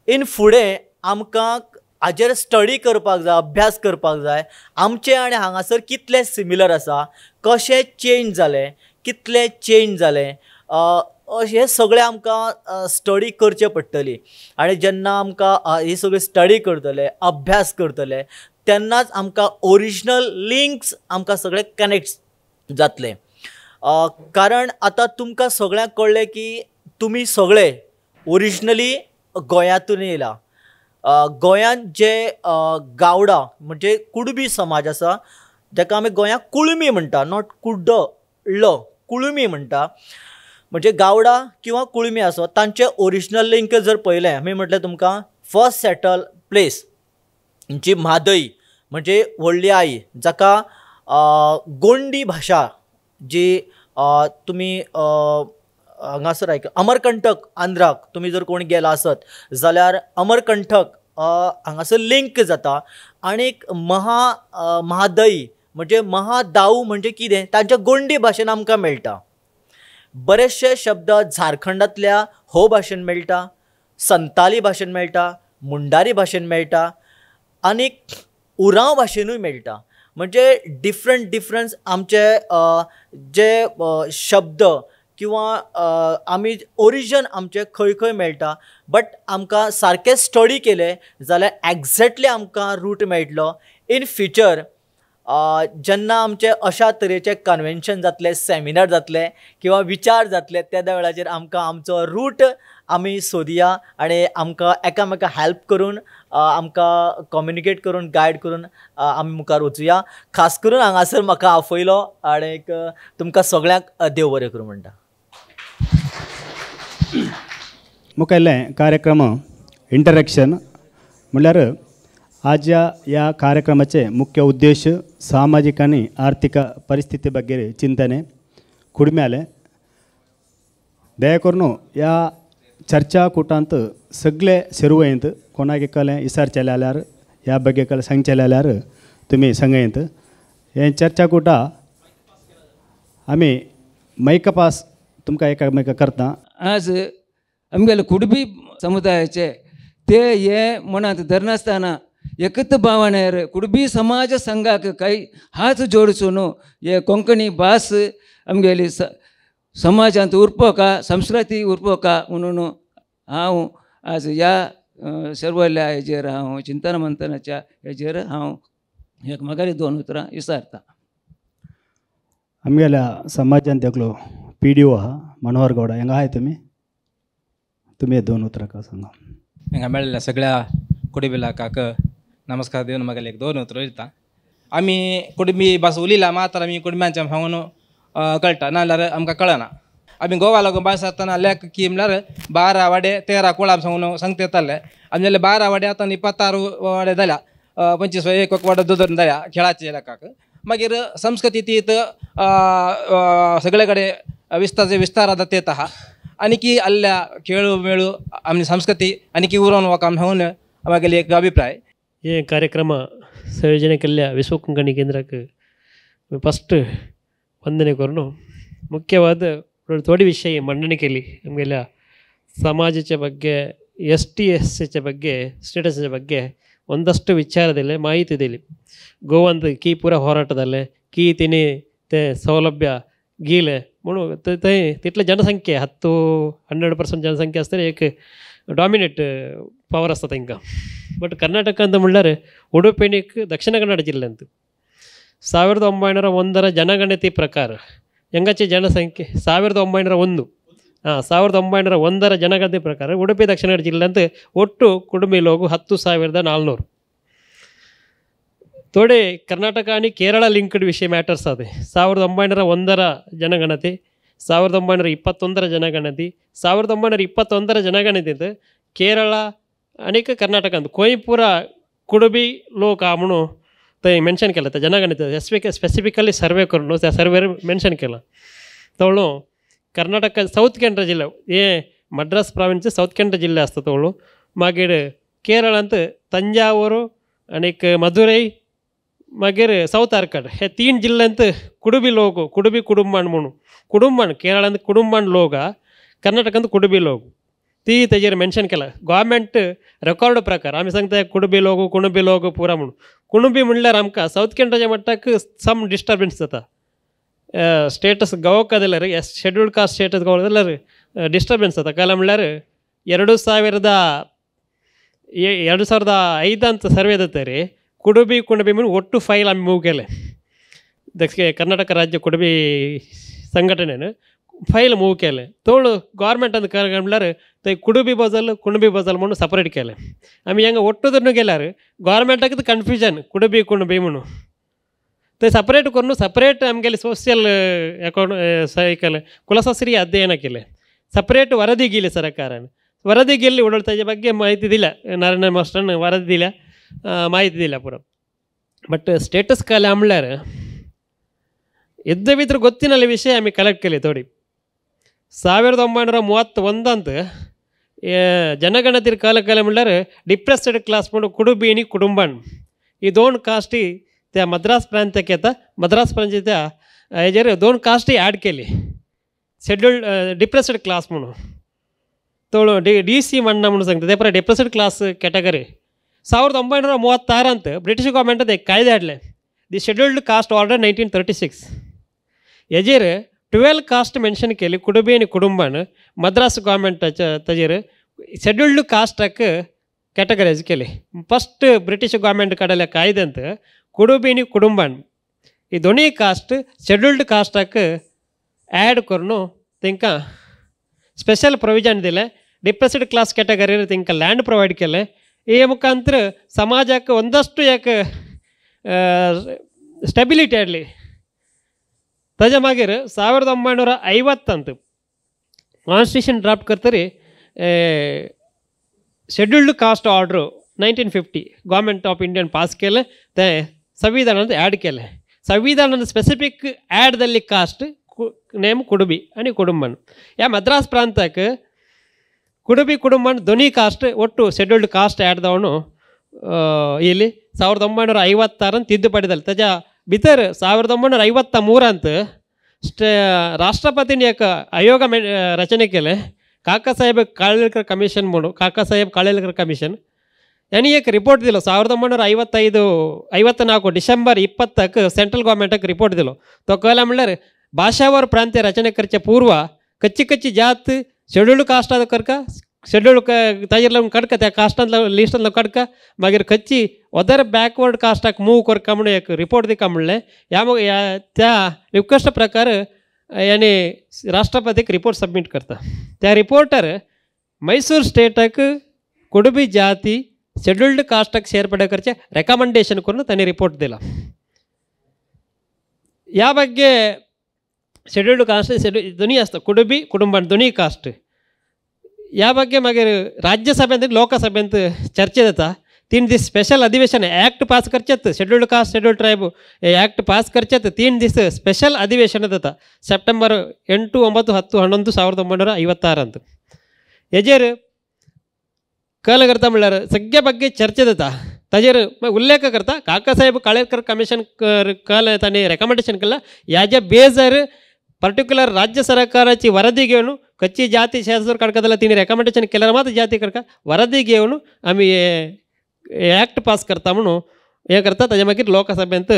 इन फुडें आमकां हाजेर स्टडी करपाक जाय, अभ्यास करपाक जाय, आमचें आनी हांगासर कितलें सिमिलर आसा, कशें चेंज जालें, कितलें चेंज जालें. हे सगळें आमकां स्टडी करचें पडटली आनी जेन्ना आमकां ही सगळी स्टडी करतले, अभ्यास करतले तेन्नाच आमकां ओरिजिनल लिंक्स आमकां सगळे कनेक्ट जातले. कारण आतां तुमकां सगळ्यांक कळ्ळें की तुमी सगळे ओरिजिनली गोंयांतून येयला. गोंयांत जे गावडा म्हणजे कुडबी समाज आसा, जाका आमी गोंयांत कुळमी म्हणटा, not कुड्ड ल, कुळमी म्हणटा, म्हणजे गावडा किंवा कुळमी आसो, तांचे ओरिजिनल लिंक जर पळयलें आमी म्हटलें तुमकां फर्स्ट सेटल प्लेस जी म्हादई म्हणजे व्हडली आई, जाका गोंडी भाशा जी तुमी हांगासर आयक अमरकंटक आंध्राक तुमी जर कोण गेला आसत जाल्यार अमरकंटक हांगासर लिंक जाता. आनीक म्हादई म्हणजे महादाऊ म्हणजे कितें तांच्या गोंडी भाशेन आमकां मेळटा. बरेचशे शब्द झारखंडांतल्या हो भाशेन मेळटा, संताली भाशेन मेळटा, मुंडारी भाशेन मेळटा आनीक उरांव भाशेनूय मेळटा. म्हणजे डिफरंट डिफरंट आमचे जे शब्द किंवा आमी ओरिजन आमचें खंय खंय मेळटा, बट आमकां सारकें स्टडी केलें जाल्यार एग्जॅक्टली आमकां रूट मेळटलो. इन फ्युचर जेन्ना आमचे अशा तरेचे कन्वेन्शन जातले, सेमिनार जातले किंवा विचार जातले, त्या वेळाचेर आमकां आमचो रूट आमी सोदया आनी आमकां एकामेकां हेल्प करून आमकां कम्युनिकेट करून गायड करून आमी मुखार वचुया. खास करून हांगासर म्हाका आफयलो आनीक तुमकां सगळ्यांक देव बरें करूं म्हणटा. मुखेलें कार्यक्रम इंटरेक्शन म्हणल्यार आज ह्या कार्यक्रमाचे मुख्य उद्देश सामाजिक आनी आर्थिक परिस्थिती ಬಗ್ಗೆ चिंतने कुडम्याले दया करून ह्या चर्चाकूटांत सगळे सेरुवयंत कोणाक कलें विचारचेलें जाल्यार ह्या ಬಗ್ಗೆ कलें सांगचेलें जाल्यार तुमी सांगयंत. हे चर्चाकूटा आमी मैकपास तुमकां एकामेका करता. आज आमगेले कुडबी समुदायाचे ते हे मनांत धरनासतना एकत भावनेर कुडबी समाज संघाक काही हात जोडसून हे कोंकणी भास आमगेली समाजांत उरपोका, संस्कृती उरपोका म्हणून हांव आज ह्या सर्वल्या हेजेर हांव चिंतन मंथनाच्या हेजेर हांव एक म्हाका दोन उतरां विचारता. आमगेल्या समाजांत एकलो पी डी ओ आहा मनोहर गौडा, हांगा आहाय तुमी, तुमी दोन उतरां का सांगा. हांगा मेळिल्ल्या सगळ्या कुडबी लोकांक नमस्कार दिवन म्हाका एक दोन उतरां दिता. आमी कुडबी भास उलयला मात्र आमी कुडब्यांच्या सांगून कळटा, ना जाल्यार आमकां कळना. आमी गोवा लागून भास आसतना लेख की म्हणल्यार 12 वाडे 13 कुळां सांगून सांगता येताले. आमी जाल्यार 12 वाडे आतां 26 वाडे जाल्या, 25 एक वाडो दोन जाल्या खेळाचे लेखाक. मागीर संस्कृती ती सगळे कडेन विस्तार विस्तार आतां तेत आहा आनी की आल्ल्या खेळू मेळू आमची संस्कृती आनी की उरोवन वका सांगून म्हागेली एक अभिप्राय. हे ಕಾರ್ಯಕ್ರಮ ಸಂಯೋಜನೆ ಕೆಲ್ಯ ವಿಶ್ವ ಕೊಂಕಣಿ ಕೇಂದ್ರಕ್ಕೆ ಫಸ್ಟ್ ವಂದನೆ ಕೊರನು. ಮುಖ್ಯವಾದ ಥೋಡಿ ವಿಷಯ ಮಂಡನೆ ಕೇಳಿ ನಮಗೆಲ್ಲ ಸಮಾಜದ ಬಗ್ಗೆ, ಎಸ್ ಟಿ ಎಸ್ ಎಚ್ ಬಗ್ಗೆ, ಸ್ಟೇಟಸ್ ಬಗ್ಗೆ ಒಂದಷ್ಟು ವಿಚಾರದಲ್ಲಿ ಮಾಹಿತಿ ಇದೆ. ಗೋವಂದ ಕೀ ಪೂರ ಹೋರಾಟದಲ್ಲೇ ಕೀ ತಿನಿ ते ಸೌಲಭ್ಯ ಗೀಲೆ म्हणून थंय तितले जनसंख्या 10-100% जनसंख्या आसतली, एक ಡಾಮಿನೇಟ್ ಪವರ್ ಆಸ್ತ ತಾಂಕಾं. ಬಟ್ ಕರ್ನಾಟಕ ಅಂತ म्हणल्यार ಉಡುಪಿನಿಕ್ ದಕ್ಷಿಣ ಕನ್ನಡ ಜಿಲ್ಲೆ ಅಂತ 1901 ಜನಗಣತಿ ಪ್ರಕಾರ ಹೆಂಗಚ್ಚೆ ಜನಸಂಖ್ಯೆ 1901 1901 ಜನಗಣತಿ ಪ್ರಕಾರ ಉಡುಪಿ ದಕ್ಷಿಣ ಕನ್ನಡ ಜಿಲ್ಲೆ ಅಂತ ಒಟ್ಟು ಕುಡುಮಿ ಲೋಗು 10,400. ಥೋಡೆ ಕರ್ನಾಟಕ ಆನಿ ಕೇರಳ ಲಿಂಕ್ಡ್ ವಿಷಯ ಮ್ಯಾಟರ್ಸ್ ಅದೇ. 1901 ಜನಗಣತಿ, 1921 ಜನಗಣತಿ, 1921 ಜನಗಣತಿ ಅಂತ ಕೇರಳ ಅನೇಕ ಕರ್ನಾಟಕ ಅಂತ ಕೊಯಂಪುರ ಕುಡುಬಿ ಲೋಕ म्हणून थंय मेन्शन केलां त्या जनगणती स्पेसिफिकली सर्वे करून त्या सर्वेर मेन्शन केलां. तवळो कर्नाटक सावथ केनरा ಜಿಲ್ಲೆ हे मद्रास ಪ್ರಾವಿನ್ಸ್ सावथ केनरा ಜಿಲ್ಲೆ आसता तवळो. मागीर केरळांत तंजावूर आनीक मदुरೈ मागीर सावथ आर्काड हे 3 जिल्ल्यांत कुडुबी लोक, कुडुबी कुडुंबान म्हणून कुडुंबान केरळांत कुडुंबान लोक, कर्नाटकांत कुडुबी लोक ती तेजेर मेन्शन केला. गव्हर्मेंट रेकॉर्ड प्रकार आमी सांगता कुडुबी लोक कुणबी लोक पुरा म्हणून. कुणबी म्हणल्यार आमकां सावथ केनराच्या मट्टाक सम डिस्टर्बन्स जाता. ಸ್ಟೇಟಸ್ ಗವಕ್ಕದಲ್ಲರಿ ಎಸ್ ಶೆಡ್ಯೂಲ್ಡ್ ಕಾಸ್ಟ್ ಸ್ಟೇಟಸ್ ಗವದಲ್ಲರಿ ಡಿಸ್ಟರ್ಬೆನ್ಸ್ ಅದ ಕಾಲ म्हणल्यार 2005 ಅಂತ ಸರ್ವೆ ರೀ ಕುಡುಬಿ ಕುಣಬಿ ಮೇಲೆ ಒಟ್ಟು ಫೈಲ್ ಆಮಿ ಮೂವ್ ಕೇಲೆ ದಕ್ಷಿಣ ಕರ್ನಾಟಕ ರಾಜ್ಯ ಕುಡುಬಿ ಸಂಘಟನೆನು ಫೈಲ್ ಮೂವ್ ಕೇಲೆ ತೋಳು ಗೌರ್ಮೆಂಟ್ ಅಂತ म्हणल्यार ತೈ ಕುಡುಬಿ ಬಜಲ್ ಕುಣಬಿ ಬಜಲ್ म्हणून ಸಪರೇಟ್ ಕೇಲೆ ಆಮಿ ಹೆಂಗೆ ಒಟ್ಟುದನ್ನು ಗೆಲ್ಲಾರು ಗೌರ್ಮೆಂಟಾಗ ಕನ್ಫ್ಯೂಷನ್ ಕುಡುಬಿ ಕುಣಬಿ म्हणून ते ಸಪರೇಟ್ करून ಸಪರೇಟ್ आमगेले ಸೋಷಿಯಲ್ ಅಕೌಂಟ್ ಸೈಕಲ್ ಕುಲಶಾಸ್ತ್ರೀಯ ಅಧ್ಯಯನ ಕೇಲೆ ಸಪರೇಟ್ ವರದಿ ಗೀಲೆ ಸರ್ಕಾರ ವರದಿ ಗೆಲ್ಲಿ ಓಡಾಡ್ತಾ ಬಗ್ಗೆ ಮಾಹಿತಿ ದಿಲ್ಲ ನಾರಾಯಣ ಮಾಸ್ಟರ್ನ ವರದಿ ದಿಲ್ಲ ಮಾಹಿತಿ ದಿಲ್ಲ ಪೂರ ಬಟ್ ಸ್ಟೇಟಸ್ ಕಾಲ म्हणल्यार ಎದ್ದ ಬಿದ್ರೆ ಗೊತ್ತಿನಲ್ಲಿ ವಿಷಯ ಆಮಿ ಕಲೆಕ್ಟ್ ಕೇಳಿ ತೋಡಿ 1931 ಅಂತ ಜನಗಣತಿ ಕಾಲ ಕಾಲ म्हणल्यार ಡಿಪ್ರೆಸ್ಡ್ ಕ್ಲಾಸ್ म्हणून ಕುಡುಬೀನಿ ಕುಟುಂಬನ್ ಈ ದೋನ್ ಕಾಸ್ಟಿ त्या मद्रास प्रांताक येता मद्रास प्रांताच्या हेजेर दोन कास्टी ॲड केली शेड्युल्ड डिप्रेस्ड क्लास म्हणून तोळ डी सी मण्णा म्हणून सांगता ते परत ಡಿಪ್ರೆಸ್ಡ್ ಕ್ಲಾಸ್ ಕ್ಯಾಟಗರಿ 1936 ಅಂತ ಬ್ರಿಟಿಷ್ ಗೌರ್ಮೆಂಟ್ एक कायदे हाडले the scheduled caste order 1936 हेजेर 12 कास्ट मेन्शन केली कुडुबी आनी कुटुंबान मद्रास गव्हर्मेंटाच्या ताजेर शेड्युल्ड कास्टाक कॅटेगरायज केले फस्ट ब्रिटीश गव्हर्मेंट काडल्या कायद्यांत कुडुबी आनी कुटुंबान ही दोनूय कास्ट शेड्युल्ड कास्टाक ॲड करून तांकां स्पेशल प्रोविजन दिलें ಡಿಪ್ರೆಸ್ಡ್ ಕ್ಲಾಸ್ ಕ್ಯಾಟಗರಿ तांकां ಲ್ಯಾಂಡ್ ಪ್ರೊವೈಡ್ केलें ಈ ಮುಖಾಂತರ ಸಮಾಜಕ್ಕೆ ಒಂದಷ್ಟು ಯಾಕೆ ಸ್ಟೆಬಿಲಿಟಿ ಆಡಲಿ ताज्या मागीर 1950 अंत ಕಾನ್ಸ್ಟಿಟ್ಯೂಷನ್ ಡ್ರಾಫ್ಟ್ करतरी scheduled caste order 1950 government of Indian pass केलें ते संविधानांत ॲड केलें संविधानांत स्पेसिफिक ॲड जाल्ली कास्ट नेम कुडुबी आनी कुटुंबान ह्या मद्रास प्रांताक कुडुबी कुटुंबान दोनूय कास्ट ಒಟ್ಟು ಶೆಡ್ಯೂಲ್ಡ್ ಕಾಸ್ಟ್ ॲड जावन येयली 1956 ತಿದ್ದುಪಡಿ जाली ताज्या भितर 1953 राष्ट्रपतीन एक आयोग रचने केलें काकासाहेब काळेलकर कमिशन म्हणून काकासाहेब काळेलकर कमिशन यांनी एक रिपोर्ट दिलो 1955 54 डिसेंबर 20 सेंट्रल गव्हर्मेंटाक रिपोर्ट दिलो तो कळ्ळें म्हणल्यार भाषावर प्रांत्य रचने करचे पूर्व कच्ची कच्ची जात शेड्युल्ड कास्ट करका शेड्युल्ड ताजेर लागून काडका त्या कास्टांतलो लिस्टांतलो काडका मागीर खंयची अदर बॅकवर्ड कास्टाक मूव करका म्हणून एक रिपोर्ट दिका म्हणलें ह्या त्या रिक्वेस्ट प्रकार याने राष्ट्रपतीक रिपोर्ट सबमीट करता त्या रिपोर्टर मैसूर स्टेटाक कुडुबी जाती शेड्युल्ड कास्टाक सेर्पडे करचे रेकमेंडेशन करून तांणी रिपोर्ट दिला ह्या ಬಗ್ಗೆ शेड्युल्ड कास्ट दोनूय आसता कुडुबी कुटुंबान दोनूय कास्ट ह्या ಬಗ್ಗೆ मागीर राज्यसभेंत लोकसभेंत चर्चा जाता 3 दीस स्पेशल अधिवेशन ॲक्ट पास करचेत scheduled caste scheduled tribe act pass करचेत 3 दीस स्पेशल अधिवेशन जाता सप्टेंबर 8, 9, 10, 11 1956 अंत हेजेर कल करता म्हणल्यार सगळ्या ಬಗ್ಗೆ चर्चा जाता ताजेर उल्लेख करता काकासाहेब काळेलकर कमिशन कल तांणी रेकमेंडेशन केलां ह्याच्या बेजर पर्टिक्युलर राज्य सरकाराची वरदी घेवन खंयची जाती शेजर काडका जाल्यार तिणी रेकमेंडेशन केल्यार मात जाती करका वरदी घेवन आमी ॲक्ट पास करता म्हणून हें करता ताज्या मागीर लोकसभेंत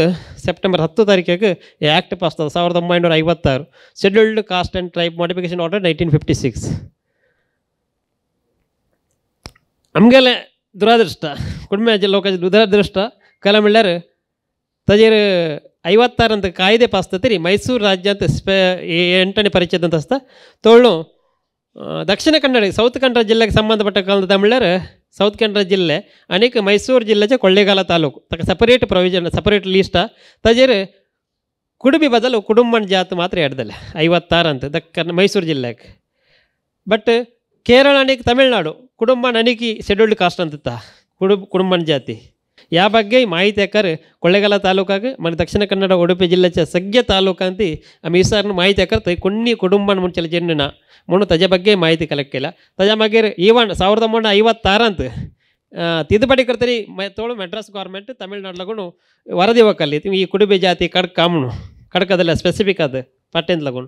सप्टेंबर 10 तारखेक हे ॲक्ट पास जाता 1956 scheduled caste and tribe modification order 1956 आमगेलें दुरादृश्ट कुटुंबाचे लोकांचे दुरादृश्ट कला म्हणल्यार ताजेर 56 अंत कायदे पास जातरी मैसूर राज्यांत 8ನೇ ಪರಿಚ್ಛೇದ ಅಂತ आसता तोळ्ळू ದಕ್ಷಿಣ ಕನ್ನಡ ಸೌತ್ ಕನ್ನಡ ಜಿಲ್ಲೆಗೆ ಸಂಬಂಧಪಟ್ಟ ಕಾಲದ म्हणल्यार ಸೌತ್ ಕನ್ನಡ ಜಿಲ್ಲೆ आनीक मैसूर जिल्ल्याचे ಕೊಳ್ಳೇಗಾಲ ತಾಲೂಕು ताका सपरेट प्रोविजन सपरेट लिस्ट ताजेर कुडुबी बदल कुटुंबन जात मात्र ॲड जालें 56 अंत मैसूर जिल्ल्याक बट केरळ आनीक तमिळनाडू कुटुंबान आनीक शेड्युल्ड कास्ट ಅಂತ ಕುಟುಂಬನ್ ಜಾತಿ या ಬಗ್ಗೆ ಮಾಹಿತಿ ಹಾಕರ್ ಕೊಳ್ಳೇಗಾಲ ತಾಲೂಕಾಗ ಮತ್ತು ದಕ್ಷಿಣ ಕನ್ನಡ ಉಡುಪಿ ಜಿಲ್ಲೆच्या सगळे तालुकांत आमी विचारून माहिती हाकर थंय कोणी कुटुंबान म्हणचेले जेन्ना ना म्हणून ताज्या ಬಗ್ಗೆ माहिती कलेक्ट केल्या ताज्या मागीर इवन 1956 ತಿದ್ದುಪಡಿ करतरी तोಳು ಮೆಡ್ರಾಸ್ ಗೌರ್ಮೆಂಟ್ ತಮಿಳ್ನಾಡು लागून ವರದಿ ಒಕ್ಕಲ್ಲಿ ಈ ಕುಡುಬಿ ಜಾತಿ ಕಡ್ಕ म्हणून ಕಡ್ಕದಲ್ಲ ಸ್ಪೆಸಿಫಿಕ್ ಅದು ಪಟ್ಟೆಂತ लागून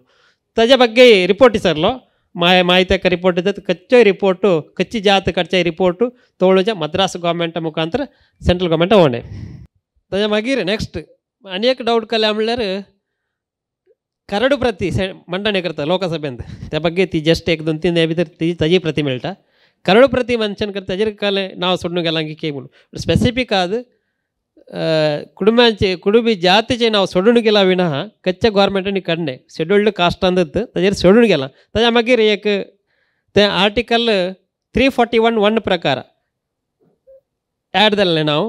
ताज्या ಬಗ್ಗೆ रिपोर्ट विचारलो ಮಾಹಿತಿ रिपोर्ट ಇದ್ದದ್ದು ಕಚ್ಚೋ ರಿಪೋರ್ಟು ಕಚ್ಚಿ ಜಾತ ಕಚ್ಚ ರಿಪೋರ್ಟು ತೋಳುಜ ಮದ್ರಾಸ್ ಗೌರ್ಮೆಂಟ್ ಮುಖಾಂತರ ಸೆಂಟ್ರಲ್ ಗೌರ್ಮೆಂಟ್ ಓಣೆ ताज्या मागीर नेक्स्ट आनी एक डावट कळ्ळें म्हणल्यार ಕರಡು ಪ್ರತಿ ಮಂಡನೆ करता लोकसभेंत त्या ಬಗ್ಗೆ ती जस्ट एक दोन तीन भितर ती ताजी प्रती मेळटा. ಕರಡು ಪ್ರತಿ ಮೆನ್ಷನ್ करता ताजेर कळ्ळें नांव सोडून गेलां की के म्हणून स्पेसिफीक आद कुटुंबाचे कुडुबी जातीचे नांव सोडून गेला विना कच्च्या गव्हर्मेंटांनी काडलें शेड्युल्ड कास्ट अंदत ताजेर सोडून गेलां. ताज्या मागीर एक तें आर्टिकल 341(1) प्रकार ॲड जाल्लें नांव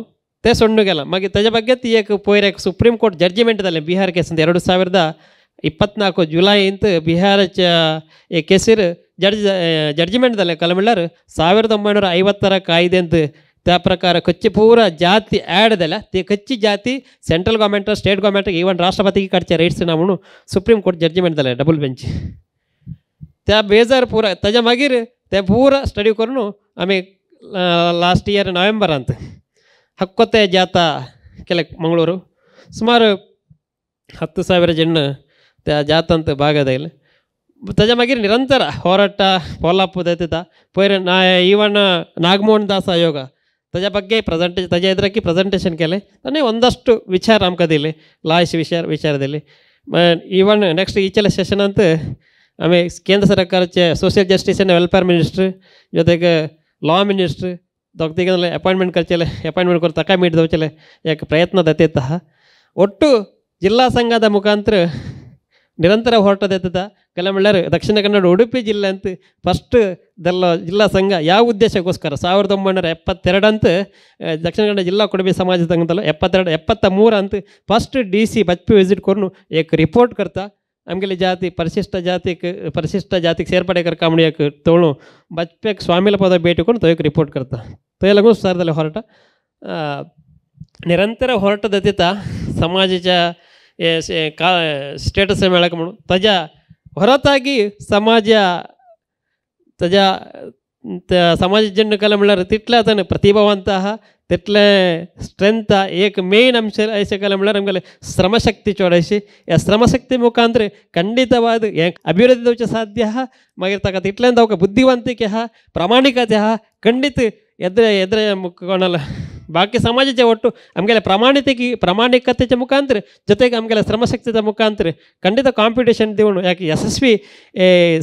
तें सोडून गेलां. मागीर ताज्या ಬಗ್ಗೆ ती एक पयर एक सुप्रीम कोर्ट जಡ್जिमेंट जालें बिहार केसींत 2024 जुलैंत बिहाराच्या एक केसीर ಜಡ್ಜ್ಮೆಂಟ್ जालें. कळ्ळें म्हणल्यार 1950 ಕಾಯ್ದೆಂತ त्या ಪ್ರಕಾರ ಕಚ್ಚಿ ಪೂರ ಜಾತಿ ಆ್ಯಡ್ जाल्या ती कच्ची जाती central government state government even ರಾಷ್ಟ್ರಪತಿಗೆ काडचे ರೈಟ್ಸ್ ना म्हणून सुप्रीम कोर्ट जಡ್जिमेंट जालें डबल बेंच. त्या बेजार पूरा ताज्या मागीर तें पूरा स्टडी करून आमी लास्ट इयर नोव्हेंबरांत हक्कोते जाता केले मंगळूर सुमार 10,000 ಜನ त्या जातांत भाग जायले. ताज्या मागीर निरंतर ಹೋರಾಟ ಫಾಲೋಅಪ್ जाता. पयर ना ಈವನ್ ನಾಗಮೋಹನ್ ದಾಸ್ ಆಯೋಗ ताज्या ಬಗ್ಗೆ ತಾज्या ಎದುರಕ್ಕೆ ಪ್ರೆಸೆಂಟೇಷನ್ केलें आनी ಒಂದಷ್ಟು ವಿಚಾರ आमकां दिले ಲಾಯ್ಸ್ ವಿಚಾರದಲ್ಲಿ. ಈವನ್ ನೆಕ್ಸ್ಟ್ ಈಚಲ ಸೆಷನ್ ಅಂತ ಆಮಿ ಕೇಂದ್ರ ಸರ್ಕಾರचे social justice and welfare minister ಜೊತೆಗೆ ಲಾ ಮಿನಿಸ್ಟ್ರ್ दोगतिगे ಅಪಾಯಿಂಟ್ಮೆಂಟ್ करचेले ಅಪಾಯಿಂಟ್ಮೆಂಟ್ करून ताका मीट जावचेले एक ಪ್ರಯತ್ನ ದತ್ತೆತ್ತ. ಒಟ್ಟು ಜಿಲ್ಲಾ ಸಂಘದ ಮುಖಾಂತರ ನಿರಂತರ ಹೋರಾಟ ಎತ್ತದ. ಕೆಲ म्हणल्यार ದಕ್ಷಿಣ ಕನ್ನಡ ಉಡುಪಿ ಜಿಲ್ಲೆ ಅಂತ ಫಸ್ಟ್ ದೆಲ್ಲ ಜಿಲ್ಲಾ ಸಂಘ ಯಾವ ಉದ್ದೇಶಕ್ಕೋಸ್ಕರ 1972 ಅಂತ ದಕ್ಷಿಣ ಕನ್ನಡ ಜಿಲ್ಲಾ ಕುಡುಬಿ ಸಮಾಜ ಸಂಘದಲ್ಲ 72 73 ಅಂತ ಫಸ್ಟ್ DC Bajpe visit करून एक रिपोर्ट करता आमगेली जाती परिशिष्ट जातीक ಸೇರ್ಪಡೆ करका म्हणून एक तोळू बजपेक स्वामीला पद ಭೇಟಿ करून तो एक रिपोर्ट करता. थंय लागून सुरू जालें ಹೋರಾಟ. निरंतर ಹೋರಾಟ ದತ್ತಿತ ಸಮಾಜच्या ಸ್ಟೇಟಸ್ मेळक म्हणून ताज्या ಹೊರತಾಗಿ ಸಮಾಜ ताज्या समाज जन कला म्हणल्यार तितले आतां प्रतिभावंत आहा तितले स्ट्रेंथ एक मेन अंಶ ऐसे कला म्हणल्यार आमगेले ಶ್ರಮಶಕ್ತಿ चोडशी. ह्या ಶ್ರಮಶಕ್ತಿ मुखांतर ಖಂಡಿತವಾದ ಅಭಿವೃದ್ಧಿ जावचें साध्य आहा. मागीर ताका तितल्यान ताका बुद्धिवंतिके आहा प्रामाणिकते आहा ಖಂಡಿತ ಎದ್ರೆ ಎದ್ರೆ कोणाला ಬಾಕಿ ಸಮಾಜಕ್ಕೆ ಒಟ್ಟು ಆಮಗೆಲ್ಲ ಪ್ರಾಮಾಣಿಕತೆಯ ಮುಖಾಂತರ ಜೊತೆಗೆ ಆಮಗೆಲ್ಲ ಶ್ರಮಶಕ್ತಿಯ ಮುಖಾಂತರ ಖಂಡಿತ ಕಾಂಪಿಟೇಷನ್ ದಿವನು ಯಾಕೆ ಯಶಸ್ವಿ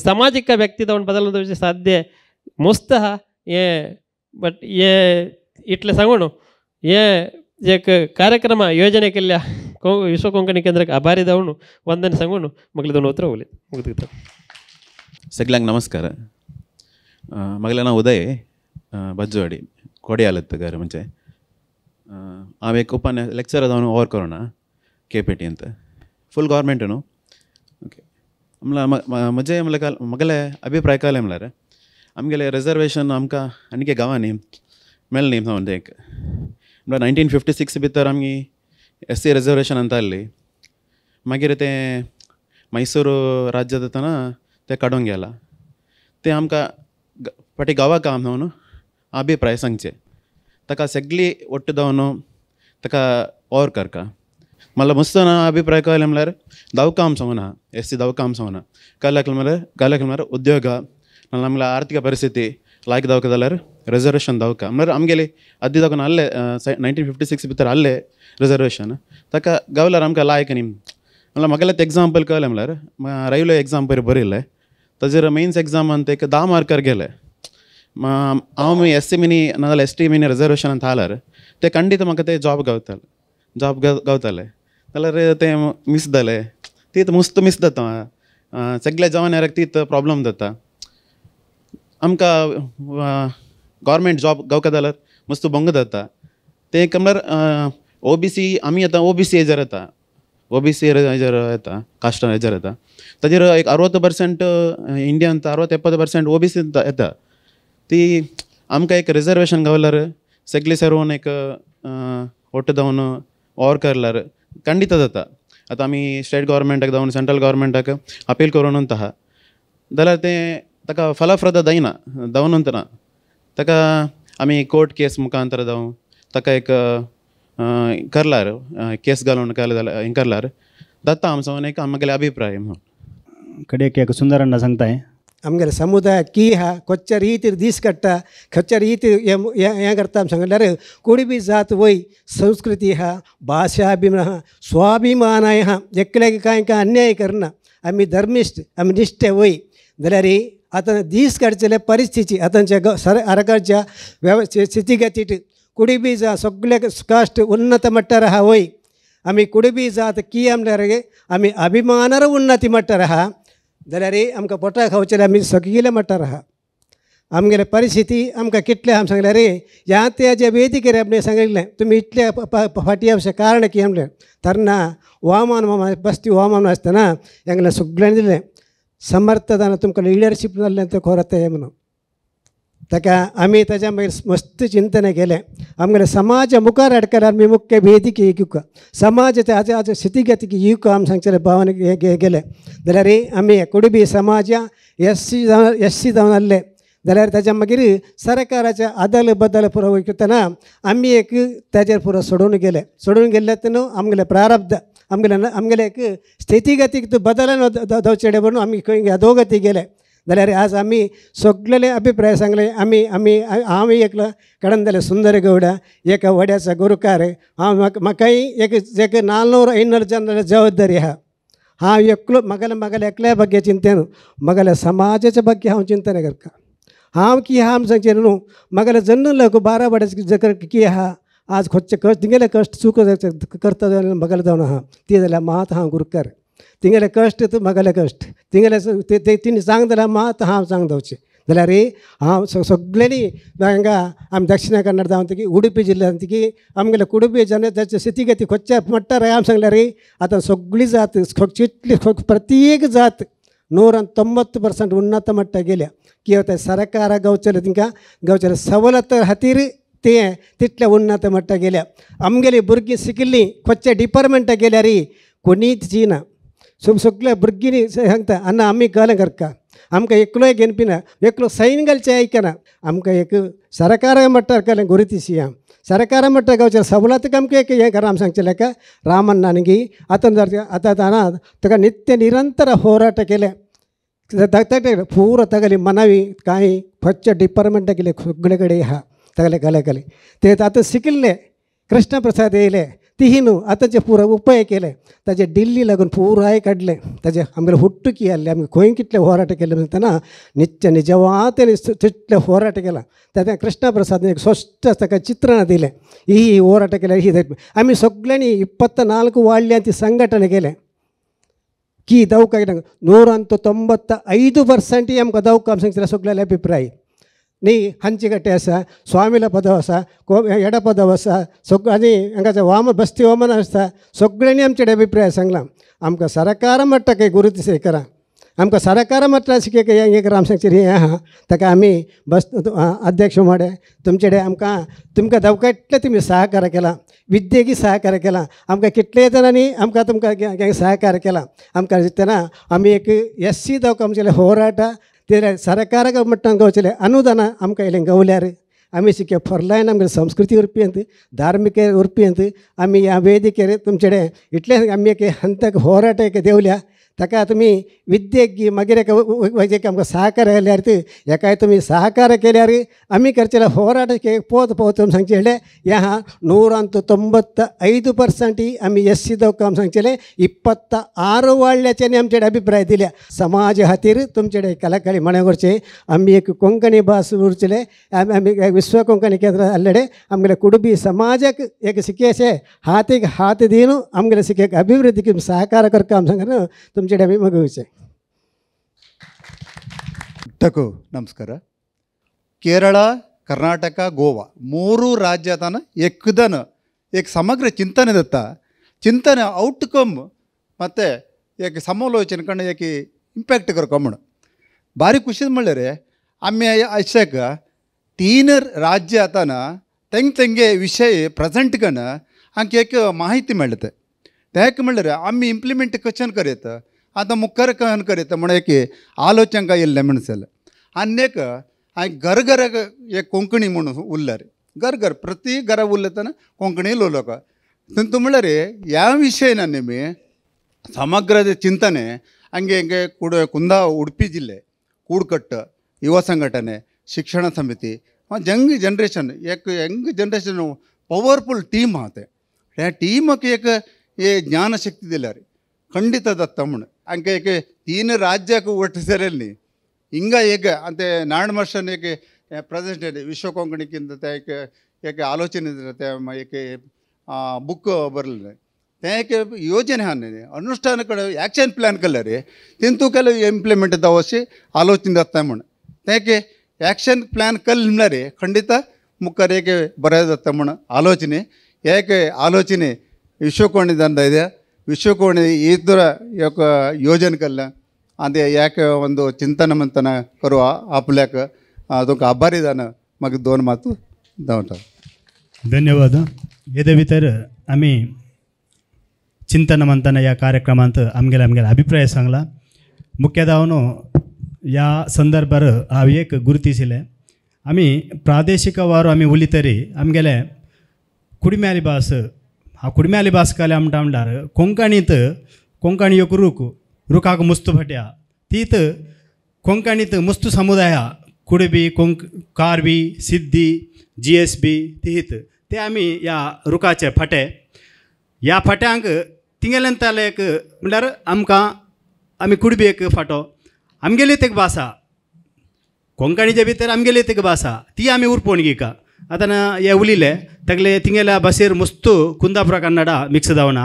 ಸಾಮಾಜಿಕ ವ್ಯಕ್ತಿದವನು ಬದಲಾವಣೆ ಸಾಧ್ಯ ಮುಸ್ತಃ ಏ ಬಟ್ ಏ ಇಟ್ಲೆ सांगून ये एक ಕಾರ್ಯಕ್ರಮ ಯೋಜನೆ केल्ल्या ವಿಶ್ವ ಕೊಂಕಣಿ ಕೇಂದ್ರಕ್ಕೆ आभारी जावन वंदन सांगून मगले दोन उतरां उलयत मुगता. सगळ्यांक नमस्कार. मगलें नांव उदय बज्जवाडी कोडियालत घर म्हणजे हांव एक उपन्यास लेक्चर जावन ओवर करोना KPT ಅಂತ फुल गव्हर्मेंट न्हू. ओके म्हणल्यार म्हजें म्हणल्यार म्हगेले अभिप्राय कळ्ळें म्हणल्यार आमगेलें रिजर्वेशन आमकां आनी गांवांनी मेळ्ळें न्ही म्हणजे एक म्हणल्यार 1956 भितर आमी SC reservation ಅಂತ आहली. मागीर तें मैसूर राज्य जातना तें काडून गेलां तें आमकां फाटीं गांवाक आम न्हू अभिप्राय सांगचे ताका सगळी ಒಟ್ಟು जावन ताका ओर करका. मला मस्त ना अभिप्राय कळ्ळें म्हणल्यार दावका आम सांगूना SC दावका आम सांगूना कळ्ळें म्हणल्यार उद्योग नाल्यार आमगे आर्थीक परिस्थिती लायक दावका जाल्यार रिजर्वेशन दावका म्हणल्यार आमगेली आदी दाखोवन आहले 1956 भितर आहले रिजर्वेशन ताका गावल्यार आमकां लायक न्ही. म्हणल्यार म्हाका तें एग्जाम्पल कळ्ळें म्हणल्यार रैल्वे एग्जाम पयर बरयलें ताजेर मेन्स एग्जामान ते एक 10 मार्कार गेले. हांव SC mini नाजाल्यार ST mini reservation आल्यार ते खंडीत म्हाका ते जॉब गावताले जॉब गावताले जाल्यार तें मीस जालें तीत मस्त मीस जाता सगल्या जवान तीत प्रॉब्लम जाता. आमकां गव्हर्मेंट जॉब गावका जाल्यार मस्त भंग जाता. तें एक म्हणल्यार OBC आमी आतां OBC हेजेर येता OBC हेजेर येता कास्ट हेजेर येता ताजेर एक 60% इंडियांत 60-70% OBC येता. ती आमकां एक रिजर्वेशन गावल्यार सगळीं सर्वन एक ಒಟ್ಟು जावन ओर करल्यार खंडीत जाता. आतां आमी स्टेट गव्हर्मेंटाक जावन सेंट्रल गव्हर्मेंटाक अपील करून आहा जाल्यार तें ताका फलप्रद जायना जावन ना. ताका आमी कोर्ट केस मुखांतर जावं ताका एक करल्यार केस घालून केलें जाल्यार हें करल्यार जाता आमचो एक आमगेले अभिप्राय म्हणून. कडेक एक सुंदरांना सांगताय आमगेले समुदाय की आहा खंयच्या रितीर दीस काडटा खंयच्या रितीर हें करता आमी सांगल्यार कुणबी जात वय संस्कृती आहा भाशा बी आहा स्वाभिमानाय आहा एकल्याक कांय कांय अन्याय करना. आमी धर्मिश्ट आमी निश्ठे वय जाल्यार आतां दीस काडचेले परिस्थिती आतांच्या सरकारच्या स्थितीगतीट कुडबी जात सगळे कास्ट उन्नत मट्टार आहा वय आमी कुडबी जात की म्हणल्यार आमी अभिमानार उन्नती मट्टार आहा जाल्यार आमकां पोटा खावचेले आमी सगळे मट्टार आहा. आमगेले परिस्थिती आमकां कितले आम सांगल्यार ह्या त्या जे वेदिकेर आपणें सांगिल्लें तुमी इतले फाटीं येवचें कारण की म्हणलें तरना वामन मामा बस्ती वामन आसतना हांगेलें सगळ्यांनी दिलें समर्थदान तुमकां लिडरशीप जाल्लें तें खरो तें म्हणून ताका आमी ताच्या मागीर मस्त चिंतन केलें. आमगेले समाज मुखार हाडकल्यार आमी मुख्य वेदिके येवका समाजाचे आज आज स्थितीगतीक येवका आमी सांगचेले भावने गेले जाल्यार आमी कुडबी समाज एस सी जावन आहले जाल्यार ताच्या मागीर सरकाराचे आदल बदल पुरो वयतना आमी एक ताजेर पुरो सोडून गेले सोडून गेल्ले न्हू आमगेले प्रारब्ध आमगेले आमगेले एक स्थितीगतीक बदलन जावचें म्हणून आमी खंय अधोगती गेले जाल्यार आज आमी सगळेले अभिप्राय सांगले आमी आमी हांव एकलो कडंदले सुंदर गौडा एका वड्याचो गुरुकार हांव म्हाकाय एक एक 400 500 जनांची जबाबदारी आहा. हांव एकलो म्हागेले म्हागेले एकल्या ಬಗ್ಗೆ चिंतन म्हागेले समाजाचे ಬಗ್ಗೆ हांव चिंतन करता. हांव की आहा सांगचें न्हू म्हागेले जन्न लोक 12 वड्याचे की आहा आज खंयचे कश्ट तिंगेले कश्ट चूक करता जाल्यार म्हागेले जावन आहा ती जाल्यार मात हांव गुरुकार तिंगेले कश्ट म्हागेले कश्ट तिंगेले तिणी सांग जाल्यार मात हांव सांग जावचें जाल्यार हांव सगळ्यांनी हांगा आमी दक्षिण कन्नड जावन की उडुपी जिल्ल्यांत की आमगेले कुडुपी जनतेचे स्थितीगती खंयच्या मट्टार हांव सांगल्यार आतां सगळी जात कितली प्रत्येक जात 190% उन्नत मट्टा गेल्या की सरकार गावचेले तिंकां गावचेले सवलत खातीर ते तितले उन्नत मट्टा गेल्या. आमगेली भुरगीं शिकिल्लीं खंयच्या डिपार्टमेंटाक गेल्यार कोणीच चिना सगल्या भुरगींनी सांगता आनी आमी कळ्ळें करका आमकां एकलोय घेवपी ना एकलो सैन घालचें आयकना आमकां एक सरकारा मट्टार कळ्ळें गुरुतीशी सरकारा मट्टार गावचें सवलत आमकां एक हें करा आमी सांगचें लेखा रामण्णान की आतां आतां ताका नित्य निरंतर होराट केलें पूरा तागेली मनावी कांय खंयच्या डिपार्टमेंटाक गेले सगळे कडेन आहा तागेले कले कले ते आतां शिकिल्ले कृष्ण प्रसाद येयले तीही न्हू आतांचे पुरो उपाय केले ताजे दिल्ली लागून पुराय काडलें ताजे आमगेले हुट्टुकी आहले आमी खंय कितले होराट केले म्हणटना नित्य निजवात तितले होराट केला ताका कृष्ण प्रसाद एक स्पश्ट ताका चित्रण दिलें ही होराट केल्यार ही आमी सगळ्यांनी 24 वाडल्या ती संघटना केलें की दवका 195% आमकां दवका सांगता सगळ्याले अभिप्राय न्ही हांचे आसा स्वामीला पदव आसा एडा पदव आसा सगळ्यांनी आनी हांगाचे वामन बस्ती वामन आसता सगळ्यांनी आमचे अभिप्राय सांगला आमकां सरकार मट्टा काही गुरुतीस हें करा आमकां सरकार मट्टा हें करा आमी सांगचें हें आहा ताका आमी बस अध्यक्ष माडे तुमचे कडेन आमकां तुमकां दवका इतलें तुमी सहकार्य केलां विद्येकी सहकार्य केलां आमकां कितले जाणांनी आमकां तुमकां सहकार्य केलां आमकां तेन्ना आमी एक एस सी दवका आमचें होराटा ते सरकाराक मट्टान गावचेलें अनुदान आमकां इल्लें गावल्यार आमी शिके फरलायन आमगे संस्कृती उरपी अंत धार्मीक उरपी अंत आमी ह्या वेदिकेर तुमचे कडेन इतलें आमी एक हंतक होराट एक देवल्या ताका तुमी विद्येक मागीर एक आमकां सहकार्य केल्यार हेकाय तुमी सहकार्य केल्यार आमी करचेले होराट पोत पोत सांगचें म्हणल्यार ह्या 195% आमी एस सी दवका आमी सांगचेलें 26 वाडल्याच्यानी आमचे अभिप्राय दिल्या. समाज खातीर तुमचे कडेन कलाकारी म्हणा करचें आमी एक कोंकणी भास उरचेले आमी आमी विश्व कोंकणी केंद्र आसलें आमगेले कुडुबी समाजाक एक शिकेशे हातीक हात दिवन आमगेले शिकेक अभिवृद्धीक सहकार्य करता आमी सांगना तुमचे ಟಕು ನಮಸ್ಕಾರ. ಕೇರಳ, ಕರ್ನಾಟಕ, ಗೋವಾ ಮೂರು ರಾಜ್ಯದನ ಎಕ್ಕದನ ಏಕ ಸಮಗ್ರ ಚಿಂತನೆ ದತ್ತ ಚಿಂತನೆ ಔಟ್ಕಮ್ ಮತ್ತು ಏಕೆ ಸಮಾಲೋಚನೆ ಕಂಡು ಏಕೆ ಇಂಪ್ಯಾಕ್ಟ್ ಕರ್ಕೊಂಬಣ ಭಾರಿ ಖುಷಿ म्हणल्यार आमी अशेक तीन राज्य आतां तेंग तेंगे विशय प्रेजेंट कन आमकां एक माहिती मेळटा. तेक म्हणल्यार आमी इम्प्लिमेंट कशें करयत आतां मुखार कशें करयत म्हण एक आलोचना येयल्लें म्हणसर आनी एक हांवें घर घराक एक कोंकणी म्हणून उरल्यार घर घर प्रति घरा उरलें कोंकणी लोक तितू म्हणल्यार ह्या विशय निमी ಸಮಗ್ರ ಚಿಂತನೆ ಹಂಗೆ ಹಿಂಗೆ ಕುಂದ ಉಡುಪಿ ಜಿಲ್ಲೆ ಕೂಡ್ಕಟ್ಟು ಯುವ ಸಂಘಟನೆ ಶಿಕ್ಷಣ ಸಮಿತಿ ಯಂಗ್ ಜನರೇಷನ್ ಏಕ ಯಂಗ್ ಜನರೇಷನ್ ಪವರ್ಫುಲ್ ಟೀಮ್ ಆತೆ ಆ ಟೀಮಕ್ಕೆ ಏಕ ಏ ಜ್ಞಾನಶಕ್ತಿ ದಿಲ್ಲ ರೀ ಖಂಡಿತ ದತ್ತ म्हण ಅಂಕೆ ಏಕೆ 3 ರಾಜ್ಯಕ್ಕೆ ಒಟ್ಟು ಸೇರಲ್ಲಿ ಹಿಂಗ ಏಕ ಅಂತೆ ನಾರಾಯಣ ಮಾಸ್ಟರ್ ಏಕೆ ಪ್ರೆಸೆಂಟ್ ವಿಶ್ವ ಕೊಂಕಣಿಕ್ಕಿಂತ ಏಕೆ ಏಕೆ ಆಲೋಚನೆ ಏಕೆ ಬುಕ್ ಬರಲಿಲ್ಲ ಏಕೆ ಯೋಜನೆ ಹಾನೆ ಅನುಷ್ಠಾನ ಕಡೆ ಆ್ಯಕ್ಷನ್ ಪ್ಲ್ಯಾನ್ ಕಲ್ಲರಿ ತಿಂತು ಕೆಲವು ಇಂಪ್ಲಿಮೆಂಟ್ ದವಸಿ ಆಲೋಚನೆ ದತ್ತ म्हण ಏಕೆ ಆ್ಯಕ್ಷನ್ ಪ್ಲ್ಯಾನ್ ಕಲ್ ರೀ ಖಂಡಿತ ಮುಕ್ಕರೇಕೆ ಬರೆಯದತ್ತ म्हण ಆಲೋಚನೆ ಏಕೆ ಆಲೋಚನೆ ವಿಶ್ವಕೋಣಿದಂದ ಇದೆ ವಿಶ್ವಕೋಣಿ ಈ ಥರ ಯಾಕ ಯೋಜನೆ ಕಲ್ಲ ಅದೇ ಯಾಕೆ ಒಂದು ಚಿಂತನ ಮಂತನ ಕರುವ ಆಪ್ಲ್ಯಾಕ ಅದಕ್ಕೆ ಆಭಾರಿದಾನ ಮಗ ದೋನ್ ಮಾತು ದಾವಟ. धन्यवाद. येदे भितर आमी चिंतन मंथन ह्या कार्यक्रमांत आमगेले आमगेले अभिप्राय सांगला. मुख्य जावन ह्या संदर्भार हांव एक गुर्तिशिलें आमी प्रादेशिक वारो आमी उलयतरी आमगेले कुडम्याली भास हा कुडम्याली भास काले म्हणटा म्हणल्यार कोंकणींत कोंकणी एक रूख रुखाक मुस्त फट्या तीत कोंकणींत मुस्त समुदाय कुडबी कोंक कारवी सिद्धी जी एस बी तीत ते आमी ह्या रुखाचे फाटे ह्या फाट्यांक तिंगेल्यान ताले एक म्हणल्यार आमकां आमी कुडबी एक फाटो आमगेली एक भास आहा कोंकणीचे भितर आमगेली एक भास आहा ती आमी उरपोवन घेयका. आतां हे उलयले तागले तिंगेल्या भाशेर मस्त कुंदापुरा कन्नडा मिक्स जावना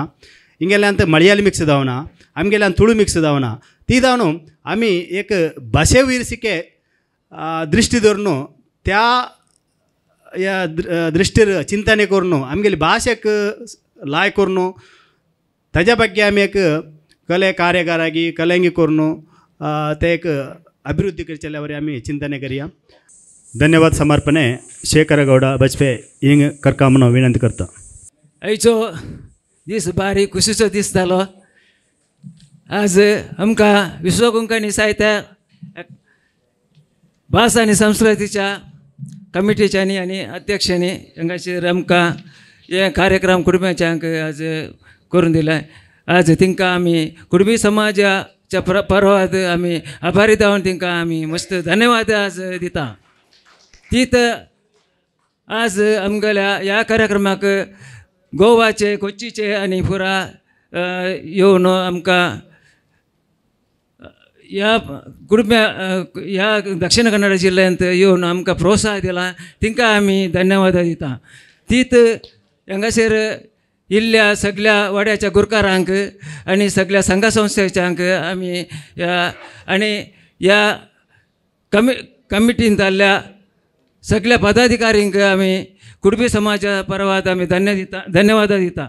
हिंगेल्यान मळयाली मिक्स जावना आमगेल्यान तुळू मिक्स जावना ती जावन आमी एक भाशे वयर सिके दृश्टी धरून त्या ह्या दृश्टीर चिंतने करून आमगेली भाशेक लाय करून ताज्या ಬಗ್ಗೆ आमी एक कले कार्यागारागी कलेंगी करून ते एक अभिवृद्धी करचेल्या वरी आमी चिंतने करया. धन्यवाद. समर्पणे शेखरगौड बजपे हिंग करका म्हणून विनंती करता. आयचो दीस बारीक खुशीचो दीस जालो. आज आमकां विश्व कोंकणी साहित्य भास आनी संस्कृतीच्या कमिटीच्यांनी आनी अध्यक्षांनी हांगासर आमकां हे कार्यक्रम कुटुंबाच्यांक आज करून दिले. आज तांकां आमी कुटुंबी समाजाच्या परवात आमी आभारी जावन तांकां आमी मस्त धन्यवाद आज दिता. तीत आज आमगेल्या ह्या कार्यक्रमाक गोवाचे कोच्चीचे आनी पुरा येवन आमकां ह्या कुटुंब्या ह्या दक्षिण कन्नड जिल्ल्यांत येवन आमकां प्रोत्साह दिला तांकां आमी धन्यवाद दिता. तीत हांगासर इल्ल्या सगळ्या वाड्याच्या गुरकारांक आनी सगळ्या संघ संस्थेच्यांक आमी ह्या आनी ह्या कमिटींत जाल्ल्या सगळ्या पदाधिकाऱ्यांक आमी कुडबी समाजा परवात आमी धन्यवाद दिता.